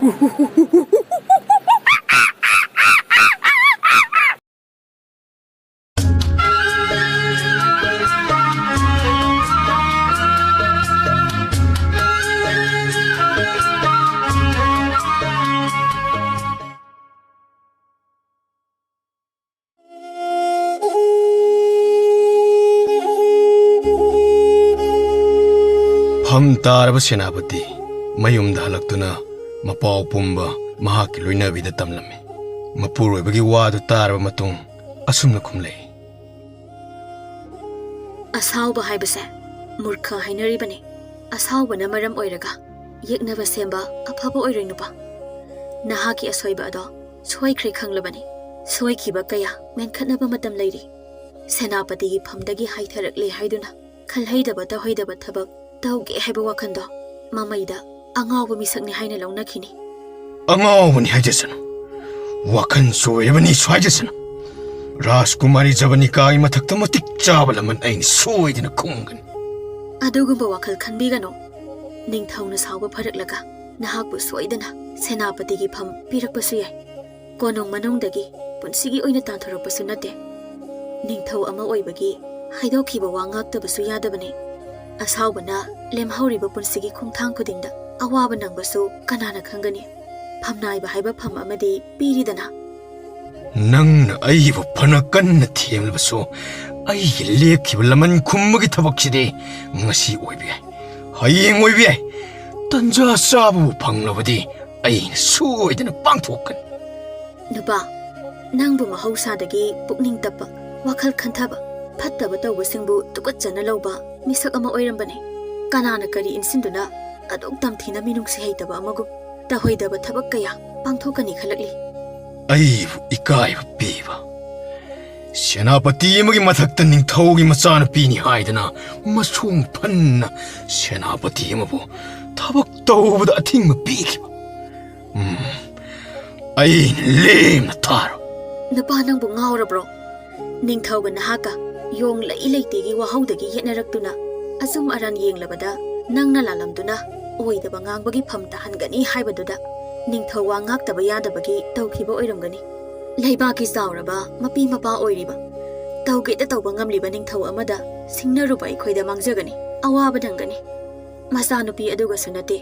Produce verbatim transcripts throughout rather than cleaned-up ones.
ꯐꯝ ꯇꯥꯔꯕ ꯁꯦꯅꯥꯄꯇꯤ ꯃꯌꯨꯝꯗ ꯍꯜꯂꯛꯇꯨꯅ ꯃꯄꯥꯎ ꯄꯨꯝꯕ ꯃꯍꯥꯛꯀꯤ ꯂꯣꯏꯅꯕꯤꯗ ꯇꯝꯂꯝꯃꯤ꯫ ꯃꯄꯨꯔꯣꯏꯕꯒꯤ ꯋꯥꯗꯨ ꯇꯥꯔꯕ ꯃꯇꯨꯡ ꯑꯁꯨꯝꯅ ꯈꯨꯝꯂꯛꯏ꯫ ꯑꯁꯥꯎꯕ ꯍꯥꯏꯕꯁꯦ ꯃꯨꯔꯈ ꯍꯥꯏꯅꯔꯤꯕꯅꯤ꯫ ꯑꯁꯥꯎꯕꯅ ꯃꯔꯝ ꯑꯣꯏꯔꯒ ꯌꯦꯛꯅꯕ ꯁꯦꯝꯕ ꯑꯐꯕ ꯑꯣꯏꯔꯣꯏ ꯅꯨꯄꯥ꯫ ꯅꯍꯥꯛꯀꯤ ꯑꯁꯣꯏꯕ ꯑꯗꯣ ꯁꯣꯏꯈ꯭ꯔꯦ ꯈꯪꯂꯕꯅꯤ꯫ ꯁꯣꯏꯈꯤꯕ ꯀꯌꯥ ꯃꯦꯟꯈꯠꯅꯕ ꯃꯇꯝ ꯂꯩꯔꯤ꯫ ꯁꯦꯅꯥꯄꯇꯤꯒꯤ ꯐꯝꯗꯒꯤ ꯍꯥꯏꯊꯔꯛꯂꯦ ꯍꯥꯏꯗꯨꯅ ꯈꯜꯍꯩꯗꯕ ꯇꯧꯍꯩꯗꯕ ꯊꯕꯛ ꯇꯧꯒꯦ ꯍꯥꯏꯕ ꯋꯥꯈꯜꯗꯣ ꯃꯃꯩꯗ ꯑꯉꯥꯎꯕ ꯃꯤꯁꯛꯅꯤ ꯍꯥꯏꯅ ꯂꯧꯅꯈꯤꯅꯤ꯫ ꯑꯉꯥꯎꯕꯅꯤ ꯍꯥꯏꯖꯁꯅꯨ, ꯋꯥꯈꯜ ꯆꯣꯏꯔꯕꯅꯤꯁꯨ ꯍꯥꯏꯖꯁꯅꯨ, ꯔꯥꯖꯀꯨꯃꯥꯔꯤ ꯖꯕꯅꯤꯀꯥꯒꯤ ꯃꯊꯛꯇ ꯃꯇꯤꯛ ꯆꯥꯕ ꯂꯃꯟ ꯑꯩꯅ ꯁꯣꯏꯗꯅ ꯈꯨꯝꯒꯅꯤ꯫ ꯑꯗꯨꯒꯨꯝꯕ ꯋꯥꯈꯜ ꯈꯟꯕꯤꯒꯅꯨ꯫ ꯅꯤꯡꯊꯧꯅ ꯁꯥꯎꯕ ꯐꯔꯛꯂꯒ ꯅꯍꯥꯛꯄꯨ ꯁꯣꯏꯗꯅ ꯁꯦꯅꯥꯄꯇꯤꯒꯤ ꯐꯝ ꯄꯤꯔꯛꯄꯁꯨ ꯌꯥꯏ꯫ ꯀꯣꯅꯨꯡ ꯃꯅꯨꯡꯗꯒꯤ ꯄꯨꯟꯁꯤꯒꯤ ꯑꯣꯏꯅ ꯇꯥꯟꯊꯣꯔꯛꯄꯁꯨ ꯅꯠꯇꯦ꯫ ꯅꯤꯡꯊꯧ ꯑꯃ ꯑꯣꯏꯕꯒꯤ ꯍꯥꯏꯗꯣꯛꯈꯤꯕ ꯋꯥ ꯉꯥꯛꯇꯕꯁꯨ ꯌꯥꯗꯕꯅꯤ꯫ ꯑꯁꯥꯎꯕꯅ ꯂꯦꯝꯍꯧꯔꯤꯕ ꯄꯨꯟꯁꯤꯒꯤ ꯈꯣꯡꯊꯥꯡ ꯈꯨꯗꯤꯡꯗ ꯑꯋꯥꯕ ꯅꯪꯕꯁꯨ ꯀꯅꯥꯅ ꯈꯪꯒꯅꯤ? ꯐꯝꯅꯥꯏꯕ ꯍꯥꯏꯕ ꯐꯝ ꯑꯃꯗꯤ ꯄꯤꯔꯤꯗꯅ꯫ ꯅꯪꯅ ꯑꯩꯕꯨ ꯐꯅ ꯀꯟꯅ ꯊꯦꯝꯂꯕꯁꯨ, ꯑꯩꯒꯤ ꯂꯦꯞꯈꯤꯕ ꯂꯃꯟ ꯈꯨꯝꯕꯒꯤ ꯊꯕꯛꯁꯤꯗꯤ ꯉꯁꯤ ꯑꯣꯏꯕ ꯌꯥꯏ, ꯍꯌꯦꯡ ꯑꯣꯏꯕ ꯌꯥꯏ꯫ ꯇꯟꯖꯥ ꯆꯥꯕꯕꯨ ꯐꯪꯂꯕꯗꯤ ꯑꯩꯅ ꯁꯣꯏꯗꯅ ꯄꯥꯡꯊꯣꯛꯀꯅꯤ꯫ ꯅꯨꯄꯥ, ꯅꯪꯕꯨ ꯃꯍꯧꯁꯥꯗꯒꯤ ꯄꯨꯛꯅꯤꯡ ꯇꯞꯄ, ꯋꯥꯈꯜ ꯈꯟꯊꯕ, ꯐꯠꯇꯕ ꯇꯧꯕꯁꯤꯡꯕꯨ ꯇꯨꯀꯠꯆꯅ ꯂꯧꯕ ꯃꯤꯁꯛ ꯑꯃ ꯑꯣꯏꯔꯝꯕꯅꯤ꯫ ꯀꯅꯥꯅ ꯀꯔꯤ ꯏꯟꯁꯤꯟꯗꯨꯅ ꯑꯗꯨꯛ ꯇꯝꯊꯤꯅ ꯃꯤꯅꯨꯡꯁꯤ ꯍꯩꯇꯕ ꯑꯃꯒꯨꯝ ꯇꯧꯍꯩꯗꯕ ꯊꯕꯛ ꯀꯌꯥ ꯄꯥꯡꯊꯣꯛꯀꯅꯤ ꯈꯜꯂꯛꯂꯤ꯫ ꯑꯩꯕꯨ ꯏꯀꯥꯏꯕ ꯄꯤꯕ, ꯁꯦꯅꯥꯄꯇꯤ ꯑꯃꯒꯤ ꯃꯊꯛꯇ ꯅꯤꯡꯊꯧꯒꯤ ꯃꯆꯥꯅꯨꯄꯤꯅꯤ ꯍꯥꯏꯗꯅ ꯃꯁꯣꯡ ꯐꯟꯅ ꯁꯦꯅꯥꯄꯇꯤ ꯑꯃꯕꯨ ꯊꯕꯛ ꯇꯧꯕꯗ ꯑꯊꯤꯡꯕ ꯄꯤꯈꯤꯕ꯫ ꯎꯝ, ꯑꯩꯅ ꯂꯦꯝꯅ ꯊꯥꯔꯣꯏ꯫ ꯅꯨꯄꯥ, ꯅꯪꯕꯨ ꯉꯥꯎꯔꯕ꯭ꯔꯣ? ꯅꯤꯡꯊꯧꯒ ꯅꯍꯥꯛꯀ ꯌꯣꯡ ꯂꯩ ꯂꯩꯇꯦꯒꯤ ꯋꯥꯍꯧꯗꯒꯤ ꯌꯦꯠꯅꯔꯛꯇꯨꯅ ꯑꯆꯨꯝ ꯑꯔꯥꯟ ꯌꯦꯡꯂꯕꯗ ꯅꯪꯅ ꯂꯥꯜꯂꯝꯗꯨꯅ ꯑꯣꯏꯗꯕ ꯉꯥꯡꯕꯒꯤ ꯐꯝ ꯇꯥꯍꯟꯒꯅꯤ ꯍꯥꯏꯕꯗꯨꯗ ꯅꯤꯡꯊꯧ ꯋꯥ ꯉꯥꯛꯇꯕ ꯌꯥꯗꯕꯒꯤ ꯇꯧꯈꯤꯕ ꯑꯣꯏꯔꯝꯒꯅꯤ꯫ ꯂꯩꯕꯥꯛꯀꯤ ꯆꯥꯎꯔꯕ ꯃꯄꯤ ꯃꯄꯥ ꯑꯣꯏꯔꯤꯕ, ꯇꯧꯒꯦꯗ ꯇꯧꯕ ꯉꯝꯂꯤꯕ ꯅꯤꯡꯊꯧ ꯑꯃꯗ ꯁꯤꯡꯅꯔꯨꯕ ꯑꯩꯈꯣꯏꯗ ꯃꯥꯡꯖꯒꯅꯤ, ꯑꯋꯥꯕ ꯅꯪꯒꯅꯤ꯫ ꯃꯆꯥꯅꯨꯄꯤ ꯑꯗꯨꯒꯁꯨ ꯅꯠꯇꯦ,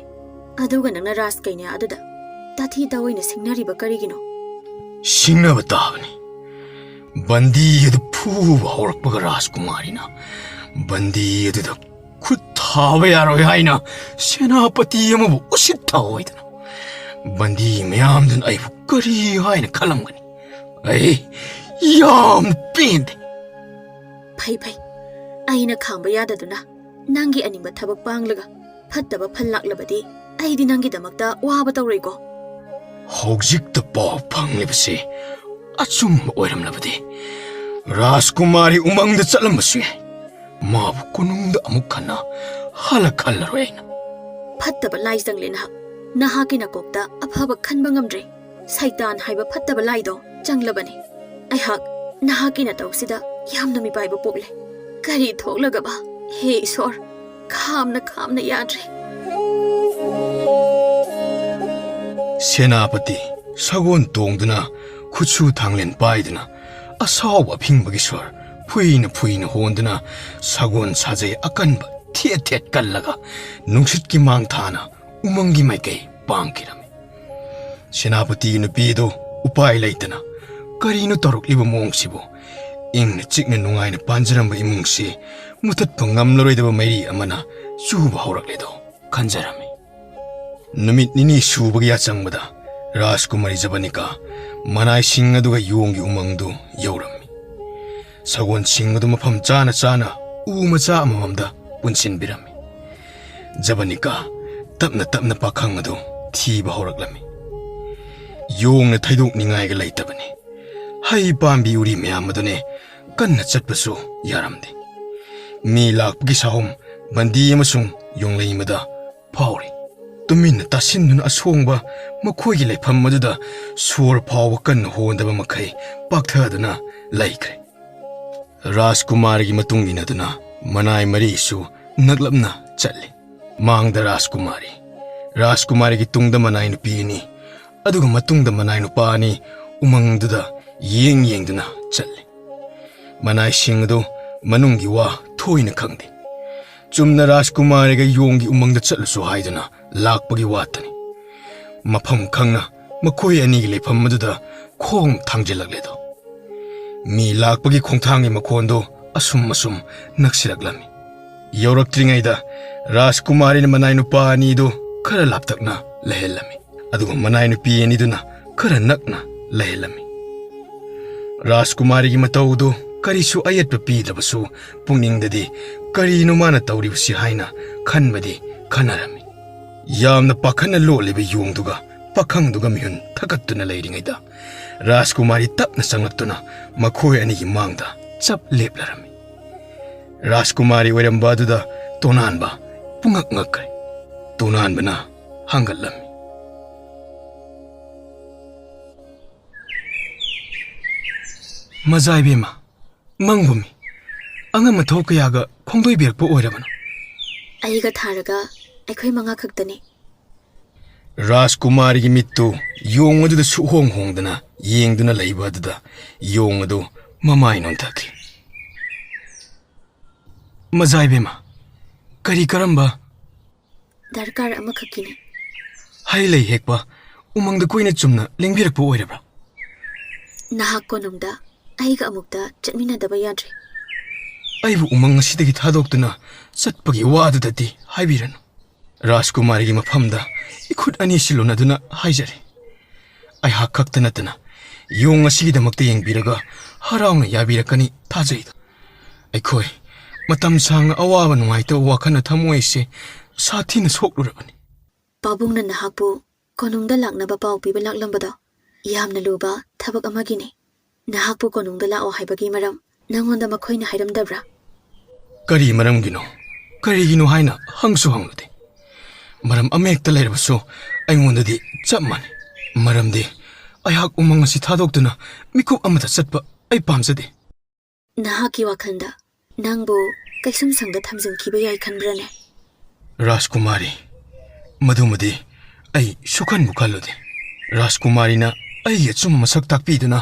ꯑꯗꯨꯒ ꯅꯪꯅ ꯔꯥꯖ ꯀꯩꯅ꯭ꯌꯥ ꯑꯗꯨꯗ ꯇꯥꯊꯤ ꯇꯥꯑꯣꯏꯅ ꯁꯤꯡꯅꯔꯤꯕ ꯀꯔꯤꯒꯤꯅꯣ? ꯁꯤꯡꯅꯕ ꯇꯥꯕꯅꯤ꯫ ꯕꯟꯗꯤ ꯑꯗꯨ ꯐꯨꯕ ꯍꯧꯔꯛꯄꯒ ꯔꯥꯖꯀꯨꯃꯥꯔꯤꯅ ꯕꯟꯗꯤ ꯑꯗꯨꯗ ꯈꯨꯠ ꯊꯥꯕ ꯌꯥꯔꯣꯏ ꯍꯥꯏꯅ ꯁꯦꯅꯥꯄꯇꯤ ꯑꯃꯕꯨ ꯎꯁꯤꯠ ꯊꯑꯣꯏꯗꯅ ꯕꯟꯗꯤ ꯃꯌꯥꯝꯗꯨꯅ ꯑꯩꯕꯨ ꯀꯔꯤ ꯍꯥꯏꯅ ꯈꯜꯂꯝꯒꯅꯤ? ꯑꯩ ꯌꯥꯝꯅ ꯄꯦꯟꯗꯦ꯫ ꯐꯩ ꯐꯩ, ꯑꯩꯅ ꯈꯥꯡꯕ ꯌꯥꯗꯗꯨꯅ ꯅꯪꯒꯤ ꯑꯅꯤꯡꯕ ꯊꯕꯛ ꯄꯥꯡꯂꯒ ꯐꯠꯇꯕ ꯐꯜ ꯂꯥꯛꯂꯕꯗꯤ ꯑꯩꯗꯤ ꯅꯪꯒꯤꯗꯃꯛꯇ ꯋꯥꯕ ꯇꯧꯔꯣꯏꯀꯣ꯫ ꯍꯧꯖꯤꯛꯇ ꯄꯥꯎ ꯐꯪꯂꯤꯕꯁꯤ ꯑꯆꯨꯝꯕ ꯑꯣꯏꯔꯝꯂꯕꯗꯤ ꯔꯥꯖꯀꯨꯃꯥꯔꯤ ꯎꯃꯪꯗ ꯆꯠꯂꯝꯕꯁꯨ ꯌꯥꯏ꯫ ꯃꯥꯕꯨ ꯀꯣꯅꯨꯡꯗ ꯑꯃꯨꯛ ꯍꯟꯅ ꯍꯜꯂꯛꯍꯜꯂꯔꯣꯏ ꯑꯩꯅ꯫ ꯐꯠꯇꯕ ꯂꯥꯏ ꯆꯪꯂꯦ ꯅꯍꯥꯛ꯫ ꯅꯍꯥꯛꯀꯤ ꯅꯀꯣꯛꯇ ꯑꯐꯕ ꯈꯟꯕ ꯉꯝꯗ꯭ꯔꯦ꯫ ꯁꯩꯇꯥꯟ ꯍꯥꯏꯕ ꯐꯠꯇꯕ ꯂꯥꯏꯗꯣ ꯆꯪꯂꯕꯅꯤ꯫ ꯑꯩꯍꯥꯛ ꯅꯍꯥꯛꯀꯤ ꯅꯇꯧꯁꯤꯗ ꯌꯥꯝꯅ ꯃꯤꯄꯥꯏꯕ ꯄꯣꯛꯂꯦ꯫ ꯀꯔꯤ ꯊꯣꯛꯂꯒꯕ? ꯍꯦ ꯏꯁꯣꯔ, ꯈꯥꯝꯅ ꯈꯥꯝꯅ ꯌꯥꯗ꯭ꯔꯦ꯫ ꯁꯦꯅꯥꯄꯇꯤ ꯁꯒꯣꯜ ꯇꯣꯡꯗꯨꯅ, ꯈꯨꯠꯁꯨ ꯊꯥꯡꯂꯦꯟ ꯄꯥꯏꯗꯨꯅ, ꯑꯁꯥꯎꯕ ꯑꯐꯤꯡꯕꯒꯤ ꯁ꯭ꯋꯔ ꯐꯨꯏꯅ ꯐꯨꯏꯅ ꯍꯣꯟꯗꯨꯅ, ꯁꯒꯣꯜ ꯁꯥꯖꯩ ꯑꯀꯟꯕ ꯊꯦꯠ ꯊꯦꯠ ꯀꯜꯂꯒ ꯅꯨꯡꯁꯤꯠꯀꯤ ꯃꯥꯡ ꯊꯥꯅ ꯎꯃꯪꯒꯤ ꯃꯥꯏꯀꯩ ꯄꯥꯡꯈꯤꯔꯝꯃꯤ꯫ ꯁꯦꯅꯥꯄꯇꯤꯒꯤ ꯅꯨꯄꯤꯗꯨ ꯎꯄꯥꯏ ꯂꯩꯇꯅ, "ꯀꯔꯤꯅꯣ ꯇꯧꯔꯛꯂꯤꯕ ꯃꯑꯣꯡꯁꯤꯕꯨ?" ꯏꯪꯅ ꯆꯤꯛꯅ ꯅꯨꯡꯉꯥꯏꯅ ꯄꯥꯟꯖꯔꯝꯕ ꯏꯃꯨꯡꯁꯤ ꯃꯨꯊꯠꯄ ꯉꯝꯂꯔꯣꯏꯗꯕ ꯃꯩꯔꯤ ꯑꯃꯅ ꯆꯨꯕ ꯍꯧꯔꯛꯂꯦꯗꯣ ꯈꯟꯖꯔꯝꯃꯤ꯫ ꯅꯨꯃꯤꯠ ꯅꯤꯅꯤ ꯁꯨꯕꯒꯤ ꯌꯥꯆꯪꯕꯗ ꯔꯥꯖꯀꯨꯃꯥꯔꯤ ꯖꯕꯅꯤꯀꯥ ꯃꯅꯥꯏꯁꯤꯡ ꯑꯗꯨꯒ ꯌꯣꯡꯒꯤ ꯎꯃꯪꯗꯨ ꯌꯧꯔꯝꯃꯤ꯫ ꯁꯒꯣꯜꯁꯤꯡ ꯑꯗꯨ ꯃꯐꯝ ꯆꯥꯅ ꯆꯥꯅ ꯎ ꯃꯆꯥ ꯑꯃꯃꯝꯗ ꯄꯨꯟꯁꯤꯟꯕꯤꯔꯝꯃꯤ꯫ ꯖꯕꯅꯤꯀꯥ ꯇꯞꯅ ꯇꯞꯅ ꯄꯥꯈꯪ ꯑꯗꯨ ꯊꯤꯕ ꯍꯧꯔꯛꯂꯝꯃꯤ꯫ ꯌꯣꯡꯅ ꯊꯩꯗꯣꯛꯅꯤꯡꯉꯥꯏꯒ ꯂꯩꯇꯕꯅꯤ꯫ ꯍꯩ ꯄꯥꯝꯕꯤ ꯎꯔꯤ ꯃꯌꯥꯝ ꯑꯗꯨꯅꯦ ꯀꯟꯅ ꯆꯠꯄꯁꯨ ꯌꯥꯔꯝꯗꯦ꯫ ꯃꯤ ꯂꯥꯛꯄꯒꯤ ꯁꯥꯍꯨꯝ ꯕꯟꯗꯤ ꯑꯃꯁꯨꯡ ꯌꯣꯡꯂꯩꯃꯗ ꯐꯥꯎꯔꯤ꯫ ꯇꯨꯃꯤꯟꯅ ꯇꯥꯁꯤꯟꯗꯨꯅ ꯑꯁꯣꯡꯕ ꯃꯈꯣꯏꯒꯤ ꯂꯩꯐꯝ ꯑꯗꯨꯗ ꯁꯣꯔ ꯐꯥꯎꯕ ꯀꯟꯅ ꯍꯣꯟꯗꯕ ꯃꯈꯩ ꯄꯥꯛꯊꯗꯨꯅ ꯂꯩꯈ꯭ꯔꯦ꯫ ꯔꯥꯖꯀꯨꯃꯥꯔꯒꯤ ꯃꯇꯨꯡ ꯏꯟꯅꯗꯨꯅ ꯃꯅꯥꯏ ꯃꯔꯤꯁꯨ ꯅꯛꯂꯞꯅ ꯆꯠꯂꯤ꯫ ꯃꯥꯡꯗ ꯔꯥꯖꯀꯨꯃꯥꯔꯤ, ꯔꯥꯖꯀꯨꯃꯥꯔꯤꯒꯤ ꯇꯨꯡꯗ ꯃꯅꯥꯏ ꯅꯨꯄꯤ ꯑꯅꯤ, ꯑꯗꯨꯒ ꯃꯇꯨꯡꯗ ꯃꯅꯥꯏ ꯅꯨꯄꯥ ꯑꯅꯤ ꯎꯃꯪꯗꯨꯗ ꯌꯦꯡ ꯌꯦꯡꯗꯨꯅ ꯆꯠꯂꯤ꯫ ꯃꯅꯥꯏꯁꯤꯡ ꯑꯗꯨ ꯃꯅꯨꯡꯒꯤ ꯋꯥ ꯊꯣꯏꯅ ꯈꯪꯗꯦ꯫ ꯆꯨꯝꯅ ꯔꯥꯖꯀꯨꯃꯥꯔꯤꯒ ꯌꯣꯡꯒꯤ ꯎꯃꯪꯗ ꯆꯠꯂꯨꯁꯨ ꯍꯥꯏꯗꯨꯅ ꯂꯥꯛꯄꯒꯤ ꯋꯥꯇꯅꯤ꯫ ꯃꯐꯝ ꯈꯪꯅ ꯃꯈꯣꯏ ꯑꯅꯤꯒꯤ ꯂꯩꯐꯝ ꯑꯗꯨꯗ ꯈꯣꯡ ꯊꯥꯡꯖꯤꯜꯂꯛꯂꯦꯗꯣ꯫ ꯃꯤ ꯂꯥꯛꯄꯒꯤ ꯈꯣꯡꯊꯥꯡꯒꯤ ꯃꯈꯣꯟꯗꯨ ꯑꯁꯨꯝ ꯑꯁꯨꯝ ꯅꯛꯁꯤꯜꯂꯛꯂꯝꯃꯤ꯫ ꯌꯧꯔꯛꯇ꯭ꯔꯤꯉꯩꯗ ꯔꯥꯖꯀꯨꯃꯥꯔꯤꯅ ꯃꯅꯥꯏ ꯅꯨꯄꯥ ꯑꯅꯤꯗꯨ ꯈꯔ ꯂꯥꯞꯇꯛꯅ ꯂꯩꯍꯜꯂꯝꯃꯤ, ꯑꯗꯨꯒ ꯃꯅꯥꯏ ꯅꯨꯄꯤ ꯑꯅꯤꯗꯨꯅ ꯈꯔ ꯅꯛꯅ ꯂꯩꯍꯜꯂꯝꯃꯤ꯫ ꯔꯥꯖꯀꯨꯃꯥꯔꯤꯒꯤ ꯃꯇꯧꯗꯨ ꯀꯔꯤꯁꯨ ꯑꯌꯦꯠꯄ ꯄꯤꯗ꯭ꯔꯕꯁꯨ, ꯄꯨꯛꯅꯤꯡꯗꯗꯤ ꯀꯔꯤꯅꯣ ꯃꯥꯅ ꯇꯧꯔꯤꯕꯁꯤ ꯍꯥꯏꯅ ꯈꯟꯕꯗꯤ ꯈꯟꯅꯔꯝꯃꯤ꯫ ꯌꯥꯝꯅ ꯄꯥꯈꯠꯅ ꯂꯣꯠꯂꯤꯕ ꯌꯣꯡꯗꯨꯒ ꯄꯥꯈꯪꯗꯨꯒ ꯃꯤꯍꯨꯟ ꯊꯀꯠꯇꯨꯅ ꯂꯩꯔꯤꯉꯩꯗ, ꯔꯥꯖꯀꯨꯃꯥꯔꯤ ꯇꯞꯅ ꯆꯪꯂꯛꯇꯨꯅ ꯃꯈꯣꯏ ꯑꯅꯤꯒꯤ ꯃꯥꯡꯗ ꯆꯞ ꯂꯦꯞꯂꯔꯝꯃꯤ꯫ ꯔꯥꯖꯀꯨꯃꯥꯔꯤ ꯑꯣꯏꯔꯝꯕ ꯑꯗꯨꯗ ꯇꯣꯅꯥꯟꯕ ꯄꯨꯡꯉꯛ ꯉꯛꯈ꯭ꯔꯦ꯫ ꯇꯣꯅꯥꯟꯕꯅ ꯍꯪꯒꯠꯂꯝꯃꯤ꯫ ꯃꯖꯥ ꯏꯕꯦꯝꯃ, ꯃꯪꯕꯨ ꯃꯤ, ꯑꯉꯝ ꯑꯊꯧ ꯀꯌꯥꯒ ꯈꯣꯡꯗꯣꯏꯕꯤꯔꯛꯄ ꯑꯣꯏꯔꯕꯅꯣ? ꯑꯩꯒ ꯊꯥꯔꯒ ꯑꯩꯈꯣꯏ ꯃꯉꯥ ꯈꯛꯇꯅꯤ꯫ ꯔꯥꯖꯀꯨꯃꯥꯔꯤꯒꯤ ꯃꯤꯠꯇꯨ ꯌꯣꯡ ꯑꯗꯨꯗ ꯁꯨꯛꯍꯣꯡ ꯍꯣꯡꯗꯅ ꯌꯦꯡꯗꯨꯅ ꯂꯩꯕ ꯑꯗꯨꯗ ꯌꯣꯡ ꯑꯗꯨ ꯃꯃꯥꯏ ꯅꯣꯟꯊꯈꯤ꯫ ꯃꯖꯥ ꯏꯕꯦꯝꯃ, ꯀꯔꯤ ꯀꯔꯝꯕ? ꯗꯔꯀꯥꯔ ꯑꯃꯈꯛꯀꯤꯅꯤ꯫ ꯍꯩ ꯂꯩ ꯍꯦꯛꯄ ꯎꯃꯪꯗ ꯀꯨꯏꯅ ꯆꯨꯝꯅ ꯂꯦꯡꯕꯤꯔꯛꯄ ꯑꯣꯏꯔꯕ꯭ꯔꯥ? ꯅꯍꯥꯛ ꯀꯣꯅꯨꯡꯗ ꯑꯩꯒ ꯑꯃꯨꯛꯇ ꯆꯠꯃꯤꯟꯅꯗꯕ ꯌꯥꯗ꯭ꯔꯦ꯫ ꯑꯩꯕꯨ ꯎꯃꯪ ꯑꯁꯤꯗꯒꯤ ꯊꯥꯗꯣꯛꯇꯨꯅ ꯆꯠꯄꯒꯤ ꯋꯥꯗꯨꯗꯗꯤ ꯍꯥꯏꯕꯤꯔꯅꯨ꯫ ꯔꯥꯖꯀꯨꯃꯥꯔꯤꯒꯤ ꯃꯐꯝꯗ ꯏꯈꯨꯠ ꯑꯅꯤ ꯁꯤꯜꯂꯨꯅꯗꯨꯅ ꯍꯥꯏꯖꯔꯤ꯫ ꯑꯩꯍꯥꯛ ꯈꯛꯇ ꯅꯠꯇꯅ ꯌꯣꯡ ꯑꯁꯤꯒꯤꯗꯃꯛꯇ ꯌꯦꯡꯕꯤꯔꯒ ꯍꯔꯥꯎꯅ ꯌꯥꯕꯤꯔꯛꯀꯅꯤ ꯊꯥꯖꯩꯗ꯫ ꯑꯩꯈꯣꯏ ꯃꯇꯝ ꯁꯥꯡꯅ ꯑꯋꯥꯕ ꯅꯨꯡꯉꯥꯏꯇꯕ ꯋꯥꯈꯜꯅ ꯊꯃꯣꯏꯁꯦ ꯁꯥꯊꯤꯅ ꯁꯣꯛꯂꯨꯔꯕꯅꯤ꯫ ꯄꯥꯕꯨꯡꯅ ꯅꯍꯥꯛꯄꯨ ꯀꯣꯅꯨꯡꯗ ꯂꯥꯛꯅꯕ ꯄꯥꯎ ꯄꯤꯕ ꯂꯥꯛꯂꯝꯕꯗꯣ ꯌꯥꯝꯅ ꯂꯨꯕ ꯊꯕꯛ ꯑꯃꯒꯤꯅꯤ꯫ ꯅꯍꯥꯛꯄꯨ ꯀꯣꯅꯨꯡꯗ ꯂꯥꯛꯑꯣ ꯍꯥꯏꯕꯒꯤ ꯃꯔꯝ ꯅꯉꯣꯟꯗ ꯃꯈꯣꯏꯅ ꯍꯥꯏꯔꯝꯗꯕ꯭ꯔꯥ? ꯀꯔꯤ ꯃꯔꯝꯒꯤꯅꯣ? ꯀꯔꯤꯒꯤꯅꯣ ꯍꯥꯏꯅ ꯍꯪꯁꯨ ꯍꯪꯂꯨꯗꯦ꯫ ꯃꯔꯝ ꯑꯃꯍꯦꯛꯇ ꯂꯩꯔꯕꯁꯨ ꯑꯩꯉꯣꯟꯗꯗꯤ ꯆꯞ ꯃꯥꯟꯅꯩ꯫ ꯃꯔꯝꯗꯤ ꯑꯩꯍꯥꯛ ꯎꯃꯪ ꯑꯁꯤ ꯊꯥꯗꯣꯛꯇꯨꯅ ꯃꯤꯀꯨꯞ ꯑꯃꯗ ꯆꯠꯄ ꯑꯩ ꯄꯥꯝꯖꯗꯦ꯫ ꯅꯍꯥꯛꯀꯤ ꯋꯥꯈꯜꯗ ꯅꯪꯕꯨ ꯀꯩꯁꯨꯝꯁꯪꯗ ꯊꯝꯖꯤꯟꯈꯤꯕ ꯌꯥꯏ ꯈꯟꯕ꯭ꯔꯅꯦ? ꯔꯥꯖꯀꯨꯃꯥꯔꯤ, ꯃꯗꯨꯃꯗꯤ ꯑꯩ ꯁꯨꯈꯟꯕꯨ ꯈꯜꯂꯨꯗꯦ꯫ ꯔꯥꯖꯀꯨꯃꯥꯔꯤꯅ ꯑꯩꯒꯤ ꯑꯆꯨꯝꯕ ꯃꯁꯛ ꯇꯥꯛꯄꯤꯗꯨꯅ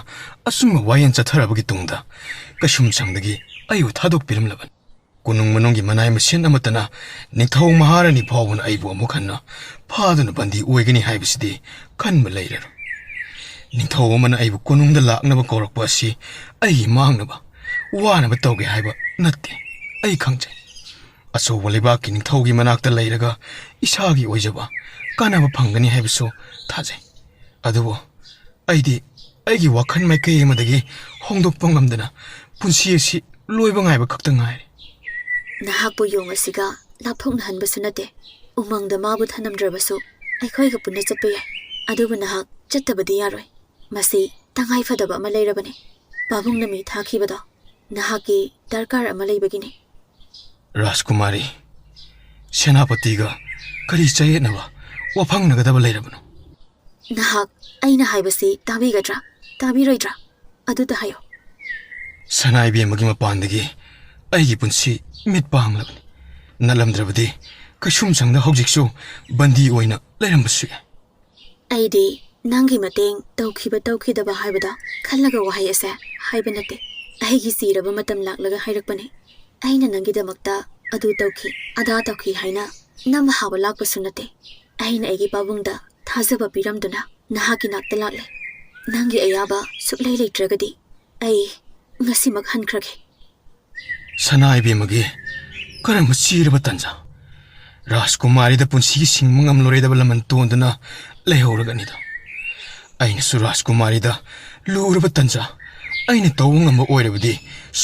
ꯑꯆꯨꯝꯕ ꯋꯥꯌꯦꯜ ꯆꯠꯊꯔꯕꯒꯤ ꯇꯨꯡꯗ ꯀꯩꯁꯨꯝꯁꯪꯗꯒꯤ ꯑꯩꯕꯨ ꯊꯥꯗꯣꯛꯄꯤꯔꯝꯂꯕꯅꯤ꯫ ꯀꯣꯅꯨꯡ ꯃꯅꯨꯡꯒꯤ ꯃꯅꯥꯏ ꯃꯁꯤꯟ ꯑꯃꯠꯇꯅ ꯅꯤꯡꯊꯧ ꯃꯍꯥꯔꯥꯅꯤ ꯐꯥꯎꯕꯅ ꯑꯩꯕꯨ ꯑꯃꯨꯛ ꯍꯟꯅ ꯐꯥꯗꯨꯅ ꯕꯟꯗꯤ ꯑꯣꯏꯒꯅꯤ ꯍꯥꯏꯕꯁꯤꯗꯤ ꯈꯟꯕ ꯂꯩꯔꯔꯣꯏ꯫ ꯅꯤꯡꯊꯧ ꯑꯃꯅ ꯑꯩꯕꯨ ꯀꯣꯅꯨꯡꯗ ꯂꯥꯛꯅꯕ ꯀꯧꯔꯛꯄ ꯑꯁꯤ ꯑꯩꯒꯤ ꯃꯥꯡꯅꯕ, ꯋꯥꯅꯕ ꯇꯧꯒꯦ ꯍꯥꯏꯕ ꯅꯠꯇꯦ꯫ ꯑꯩ ꯈꯪꯖꯩ꯫ ꯑꯆꯧꯕ ꯂꯩꯕꯥꯛꯀꯤ ꯅꯤꯡꯊꯧꯒꯤ ꯃꯅꯥꯛꯇ ꯂꯩꯔꯒ ꯏꯁꯥꯒꯤ ꯑꯣꯏꯖꯕ ꯀꯥꯟꯅꯕ ꯐꯪꯒꯅꯤ ꯍꯥꯏꯕꯁꯨ ꯊꯥꯖꯩ꯫ ꯑꯗꯨꯕꯨ ꯑꯩꯗꯤ ꯑꯩꯒꯤ ꯋꯥꯈꯜ ꯃꯥꯏꯀꯩ ꯑꯃꯗꯒꯤ ꯍꯣꯡꯗꯣꯛꯄ ꯉꯝꯗꯅ ꯄꯨꯟꯁꯤ ꯑꯁꯤ ꯂꯣꯏꯕ ꯉꯥꯏꯕ ꯈꯛꯇ ꯉꯥꯏꯔꯦ꯫ ꯅꯍꯥꯛꯄꯨ ꯌꯣꯡ ꯑꯁꯤꯒ ꯂꯥꯞꯊꯣꯛꯅꯍꯟꯕꯁꯨ ꯅꯠꯇꯦ꯫ ꯎꯃꯪꯗ ꯃꯥꯕꯨ ꯊꯅꯝꯗ꯭ꯔꯕꯁꯨ ꯑꯩꯈꯣꯏꯒ ꯄꯨꯟꯅ ꯆꯠꯄ ꯌꯥꯏ꯫ ꯑꯗꯨꯕꯨ ꯅꯍꯥꯛ ꯆꯠꯇꯕꯗꯤ ꯌꯥꯔꯣꯏ꯫ ꯃꯁꯤ ꯇꯉꯥꯏ ꯐꯗꯕ ꯑꯃ ꯂꯩꯔꯕꯅꯤ꯫ ꯄꯥꯕꯨꯡꯅ ꯃꯤ ꯊꯥꯈꯤꯕꯗꯣ ꯅꯍꯥꯛꯀꯤ ꯗꯔꯀꯥꯔ ꯑꯃ ꯂꯩꯕꯒꯤꯅꯤ꯫ ꯔꯥꯖꯀꯨꯃꯥꯔꯤ, ꯁꯦꯅꯥꯄꯇꯤꯒ ꯀꯔꯤ ꯆꯌꯦꯠꯅꯕ, ꯋꯥꯐꯪꯅꯒꯗꯕ ꯂꯩꯔꯕꯅꯣ? ꯅꯍꯥꯛ ꯑꯩꯅ ꯍꯥꯏꯕꯁꯤ ꯇꯥꯕꯤꯒꯗ꯭ꯔꯥ, ꯇꯥꯕꯤꯔꯣꯏꯗ꯭ꯔꯥ? ꯑꯗꯨꯇ ꯍꯥꯏꯌꯨ꯫ ꯁꯅꯥ ꯏꯕꯦꯝꯃꯒꯤ ꯃꯄꯥꯟꯗꯒꯤ ꯑꯩꯒꯤ ꯄꯨꯟꯁꯤ ꯃꯤꯠ ꯄꯥꯡꯂꯕꯅꯤ꯫ ꯅꯠꯂꯝꯗ꯭ꯔꯕꯗꯤ ꯀꯩꯁꯨꯝꯁꯪꯗ ꯍꯧꯖꯤꯛꯁꯨ ꯕꯟꯗꯤ ꯑꯣꯏꯅ ꯂꯩꯔꯝꯕꯁꯨ ꯌꯥꯏ꯫ ꯑꯩꯗꯤ ꯅꯪꯒꯤ ꯃꯇꯦꯡ ꯇꯧꯈꯤꯕ ꯇꯧꯈꯤꯗꯕ ꯍꯥꯏꯕꯗꯣ ꯈꯜꯂꯒ ꯋꯥꯍꯩ ꯑꯁꯦ ꯍꯥꯏꯕ ꯅꯠꯇꯦ꯫ ꯑꯩꯒꯤ ꯆꯤꯔꯕ ꯃꯇꯝ ꯂꯥꯛꯂꯒ ꯍꯥꯏꯔꯛꯄꯅꯦ꯫ ꯑꯩꯅ ꯅꯪꯒꯤꯗꯃꯛꯇ ꯑꯗꯨ ꯇꯧꯈꯤ, ꯑꯗꯥ ꯇꯧꯈꯤ ꯍꯥꯏꯅ ꯅꯝꯕ ꯍꯥꯕ ꯂꯥꯛꯄꯁꯨ ꯅꯠꯇꯦ꯫ ꯑꯩꯅ ꯑꯩꯒꯤ ꯄꯥꯕꯨꯡꯗ ꯊꯥꯖꯕ ꯄꯤꯔꯝꯗꯨꯅ ꯅꯍꯥꯛꯀꯤ ꯅꯥꯛꯇ ꯂꯥꯛꯂꯦ꯫ ꯅꯪꯒꯤ ꯑꯌꯥꯕ ꯁꯨꯛꯂꯩ ꯂꯩꯇ꯭ꯔꯒꯗꯤ ꯑꯩ ꯉꯁꯤꯃꯛ ꯍꯟꯈ꯭ꯔꯒꯦ꯫ ꯁꯅꯥ ꯏꯕꯦꯝꯃꯒꯤ ꯀꯔꯝꯕ ꯆꯤꯔꯕ ꯇꯟꯖꯥ! ꯔꯥꯖꯀꯨꯃꯥꯔꯤꯗ ꯄꯨꯟꯁꯤꯒꯤ ꯁꯤꯡꯕ ꯉꯝꯂꯔꯣꯏꯗꯕ ꯂꯃꯟ ꯇꯣꯟꯗꯨꯅ ꯂꯩꯍꯧꯔꯒꯅꯤꯗ꯫ ꯑꯩꯅꯁꯨ ꯔꯥꯖꯀꯨꯃꯥꯔꯤꯗ ꯂꯨꯔꯕ ꯇꯟꯖꯥ ꯑꯩꯅ ꯇꯧꯕ ꯉꯝꯕ ꯑꯣꯏꯔꯕꯗꯤ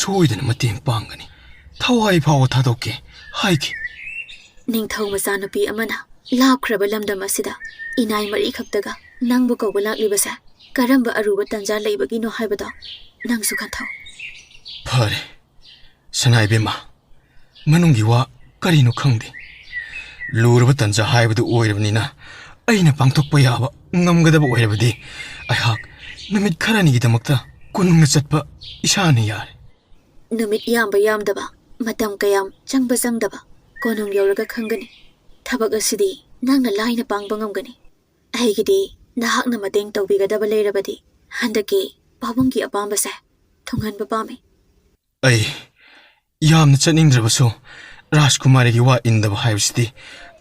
ꯁꯣꯏꯗꯅ ꯃꯇꯦꯡ ꯄꯥꯡꯒꯅꯤ꯫ ꯊꯋꯥꯏ ꯐꯥꯎꯕ ꯊꯥꯗꯣꯛꯀꯦ ꯍꯥꯏꯈꯤ꯫ ꯅꯤꯡꯊꯧ ꯃꯆꯥꯅꯨꯄꯤ ꯑꯃꯅ ꯂꯥꯞꯈ꯭ꯔꯕ ꯂꯝꯗꯝ ꯑꯁꯤꯗ ꯏꯅꯥꯏ ꯃꯔꯤ ꯈꯛꯇꯒ ꯅꯪꯕꯨ ꯀꯧꯕ ꯂꯥꯛꯂꯤꯕꯁꯦ ꯀꯔꯝꯕ ꯑꯔꯨꯕ ꯇꯟꯖꯥ ꯂꯩꯕꯒꯤꯅꯣ ꯍꯥꯏꯕꯗꯣ ꯅꯪꯁꯨ ꯈꯟꯊꯧ꯫ ꯐꯔꯦ, ꯁꯅꯥ ꯏꯕꯦꯝꯃ, ꯃꯅꯨꯡꯒꯤ ꯋꯥ ꯀꯔꯤꯅꯣ ꯈꯪꯗꯦ꯫ ꯂꯨꯔꯕ ꯇꯟꯖꯥ ꯍꯥꯏꯕꯗꯨ ꯑꯣꯏꯔꯕꯅꯤꯅ ꯑꯩꯅ ꯄꯥꯡꯊꯣꯛꯄ ꯌꯥꯕ, ꯉꯝꯒꯗꯕ ꯑꯣꯏꯔꯕꯗꯤ ꯑꯩꯍꯥꯛ ꯅꯨꯃꯤꯠ ꯈꯔꯅꯤꯒꯤꯗꯃꯛꯇ ꯀꯣꯅꯨꯡꯗ ꯆꯠꯄ ꯏꯁꯥꯅ ꯌꯥꯔꯦ꯫ ꯅꯨꯃꯤꯠ ꯌꯥꯝꯕ ꯌꯥꯝꯗꯕ, ꯃꯇꯝ ꯀꯌꯥꯝ ꯆꯪꯕ ꯆꯪꯗꯕ ꯀꯣꯅꯨꯡ ꯌꯧꯔꯒ ꯈꯪꯒꯅꯤ꯫ ꯊꯕꯛ ꯑꯁꯤꯗꯤ ꯅꯪꯅ ꯂꯥꯏꯅ ꯄꯥꯡꯕ ꯉꯝꯒꯅꯤ꯫ ꯑꯩꯒꯤꯗꯤ ꯅꯍꯥꯛꯅ ꯃꯇꯦꯡ ꯇꯧꯕꯤꯒꯗꯕ ꯂꯩꯔꯕꯗꯤ ꯍꯟꯗꯛꯀꯤ ꯄꯥꯕꯨꯡꯒꯤ ꯑꯄꯥꯝꯕꯁꯦ ꯊꯨꯡꯍꯟꯕ ꯄꯥꯝꯃꯤ꯫ ꯑꯩ ꯌꯥꯝꯅ ꯆꯠꯅꯤꯡꯗ꯭ꯔꯕꯁꯨ ꯔꯥꯖꯀꯨꯃꯥꯔꯤꯒꯤ ꯋꯥ ꯏꯟꯗꯕ ꯍꯥꯏꯕꯁꯤꯗꯤ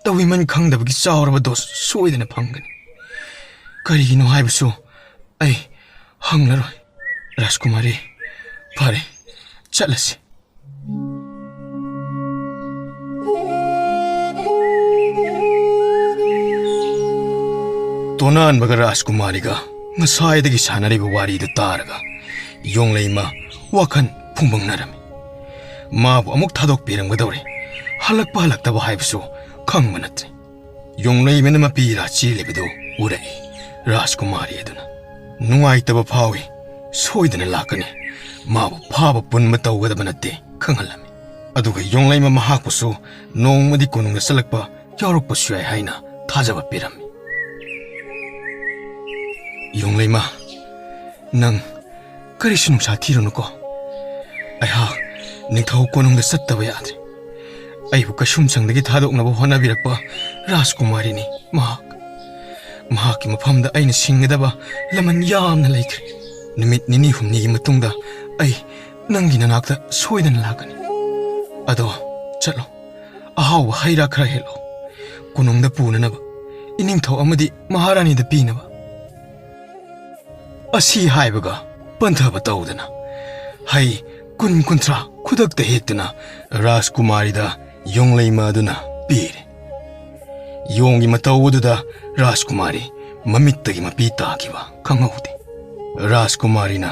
ꯇꯧꯕꯤꯃꯟ ꯈꯪꯗꯕꯒꯤ ꯆꯥꯎꯔꯕ ꯗꯣꯁ ꯁꯣꯏꯗꯅ ꯐꯪꯒꯅꯤ꯫ ꯀꯔꯤꯒꯤꯅꯣ ꯍꯥꯏꯕꯁꯨ ꯑꯩ ꯍꯪꯂꯔꯣꯏ꯫ ꯔꯥꯖꯀꯨꯃꯥꯔꯤ, ꯐꯔꯦ, ꯆꯠꯂꯁꯤ꯫ ꯇꯣꯅꯥꯟꯕꯒ ꯔꯥꯖꯀꯨꯃꯥꯔꯤꯒ ꯉꯁꯥꯏꯗꯒꯤ ꯁꯥꯟꯅꯔꯤꯕ ꯋꯥꯔꯤꯗꯨ ꯇꯥꯔꯒ ꯌꯣꯡꯂꯩꯃ ꯋꯥꯈꯜ ꯐꯨꯝꯕꯪꯅꯔꯝꯃꯤ꯫ ꯃꯥꯕꯨ ꯑꯃꯨꯛ ꯊꯥꯗꯣꯛꯄꯤꯔꯝꯒꯗꯧꯔꯦ꯫ ꯍꯜꯂꯛꯄ ꯍꯜꯂꯛꯇꯕ ꯍꯥꯏꯕꯁꯨ ꯈꯪꯕ ꯅꯠꯇ꯭ꯔꯦ꯫ ꯌꯣꯡꯂꯩꯃꯅ ꯃꯄꯤ ꯏꯔꯥ ꯆꯦꯜꯂꯤꯕꯗꯨ ꯎꯔꯛꯏ ꯔꯥꯖꯀꯨꯃꯥꯔꯤ ꯑꯗꯨꯅ꯫ ꯅꯨꯡꯉꯥꯏꯇꯕ ꯐꯥꯎꯏ꯫ ꯁꯣꯏꯗꯅ ꯂꯥꯛꯀꯅꯤ꯫ ꯃꯥꯕꯨ ꯐꯥꯕ ꯄꯨꯟꯕ ꯇꯧꯒꯗꯕ ꯅꯠꯇꯦ ꯈꯪꯍꯜꯂꯝꯃꯤ꯫ ꯑꯗꯨꯒ ꯌꯣꯡꯂꯩꯃ ꯃꯍꯥꯛꯄꯨꯁꯨ ꯅꯣꯡꯃꯗꯤ ꯀꯣꯅꯨꯡꯗ ꯆꯠꯂꯛꯄ ꯌꯥꯎꯔꯛꯄꯁꯨ ꯌꯥꯏ ꯍꯥꯏꯅ ꯊꯥꯖꯕ ꯄꯤꯔꯝꯃꯤ꯫ ꯌꯣꯡꯂꯩꯃ, ꯅꯪ ꯀꯔꯤꯁꯨ ꯅꯨꯡꯁꯥ ꯊꯤꯔꯨꯅꯨꯀꯣ꯫ ꯑꯩꯍꯥꯛ ꯅꯤꯡꯊꯧ ꯀꯣꯅꯨꯡꯗ ꯆꯠꯇꯕ ꯌꯥꯗ꯭ꯔꯦ꯫ ꯑꯩꯕꯨ ꯀꯩꯁꯨꯝꯁꯪꯗꯒꯤ ꯊꯥꯗꯣꯛꯅꯕ ꯍꯣꯠꯅꯕꯤꯔꯛꯄ ꯔꯥꯖꯀꯨꯃꯥꯔꯤꯅꯤ ꯃꯍꯥꯛ꯫ ꯃꯍꯥꯛꯀꯤ ꯃꯐꯝꯗ ꯑꯩꯅ ꯁꯤꯡꯒꯗꯕ ꯂꯃꯟ ꯌꯥꯝꯅ ꯂꯩꯈ꯭ꯔꯦ꯫ ꯅꯨꯃꯤꯠ ꯅꯤꯅꯤ ꯍꯨꯝꯅꯤꯒꯤ ꯃꯇꯨꯡꯗ ꯑꯩ ꯅꯪꯒꯤ ꯅꯅꯥꯛꯇ ꯁꯣꯏꯗꯅ ꯂꯥꯛꯀꯅꯤ꯫ ꯑꯗꯣ ꯆꯠꯂꯣ, ꯑꯍꯥꯎꯕ ꯍꯩ ꯔꯥ ꯈꯔ ꯍꯦꯛꯂꯣ, ꯀꯣꯅꯨꯡꯗ ꯄꯨꯅꯅꯕ, ꯏꯅꯤꯡꯊꯧ ꯑꯃꯗꯤ ꯃꯍꯥꯔꯥꯅꯤꯗ ꯄꯤꯅꯕ꯫ ꯑꯁꯤ ꯍꯥꯏꯕꯒ ꯄꯟꯊꯕ ꯇꯧꯗꯅ ꯍꯩ ꯀꯨꯟ ꯀꯨꯟꯊ꯭ꯔꯥ ꯈꯨꯗꯛꯇ ꯍꯦꯛꯇꯨꯅ ꯔꯥꯖꯀꯨꯃꯥꯔꯤꯗ ꯌꯣꯡꯂꯩꯃ ꯑꯗꯨꯅ ꯄꯤꯔꯦ꯫ ꯌꯣꯡꯒꯤ ꯃꯇꯧ ꯑꯗꯨꯗ ꯔꯥꯖꯀꯨꯃꯥꯔꯤ ꯃꯃꯤꯠꯇꯒꯤ ꯃꯄꯤ ꯇꯥꯈꯤꯕ ꯈꯪꯍꯧꯗꯦ꯫ ꯔꯥꯖꯀꯨꯃꯥꯔꯤꯅ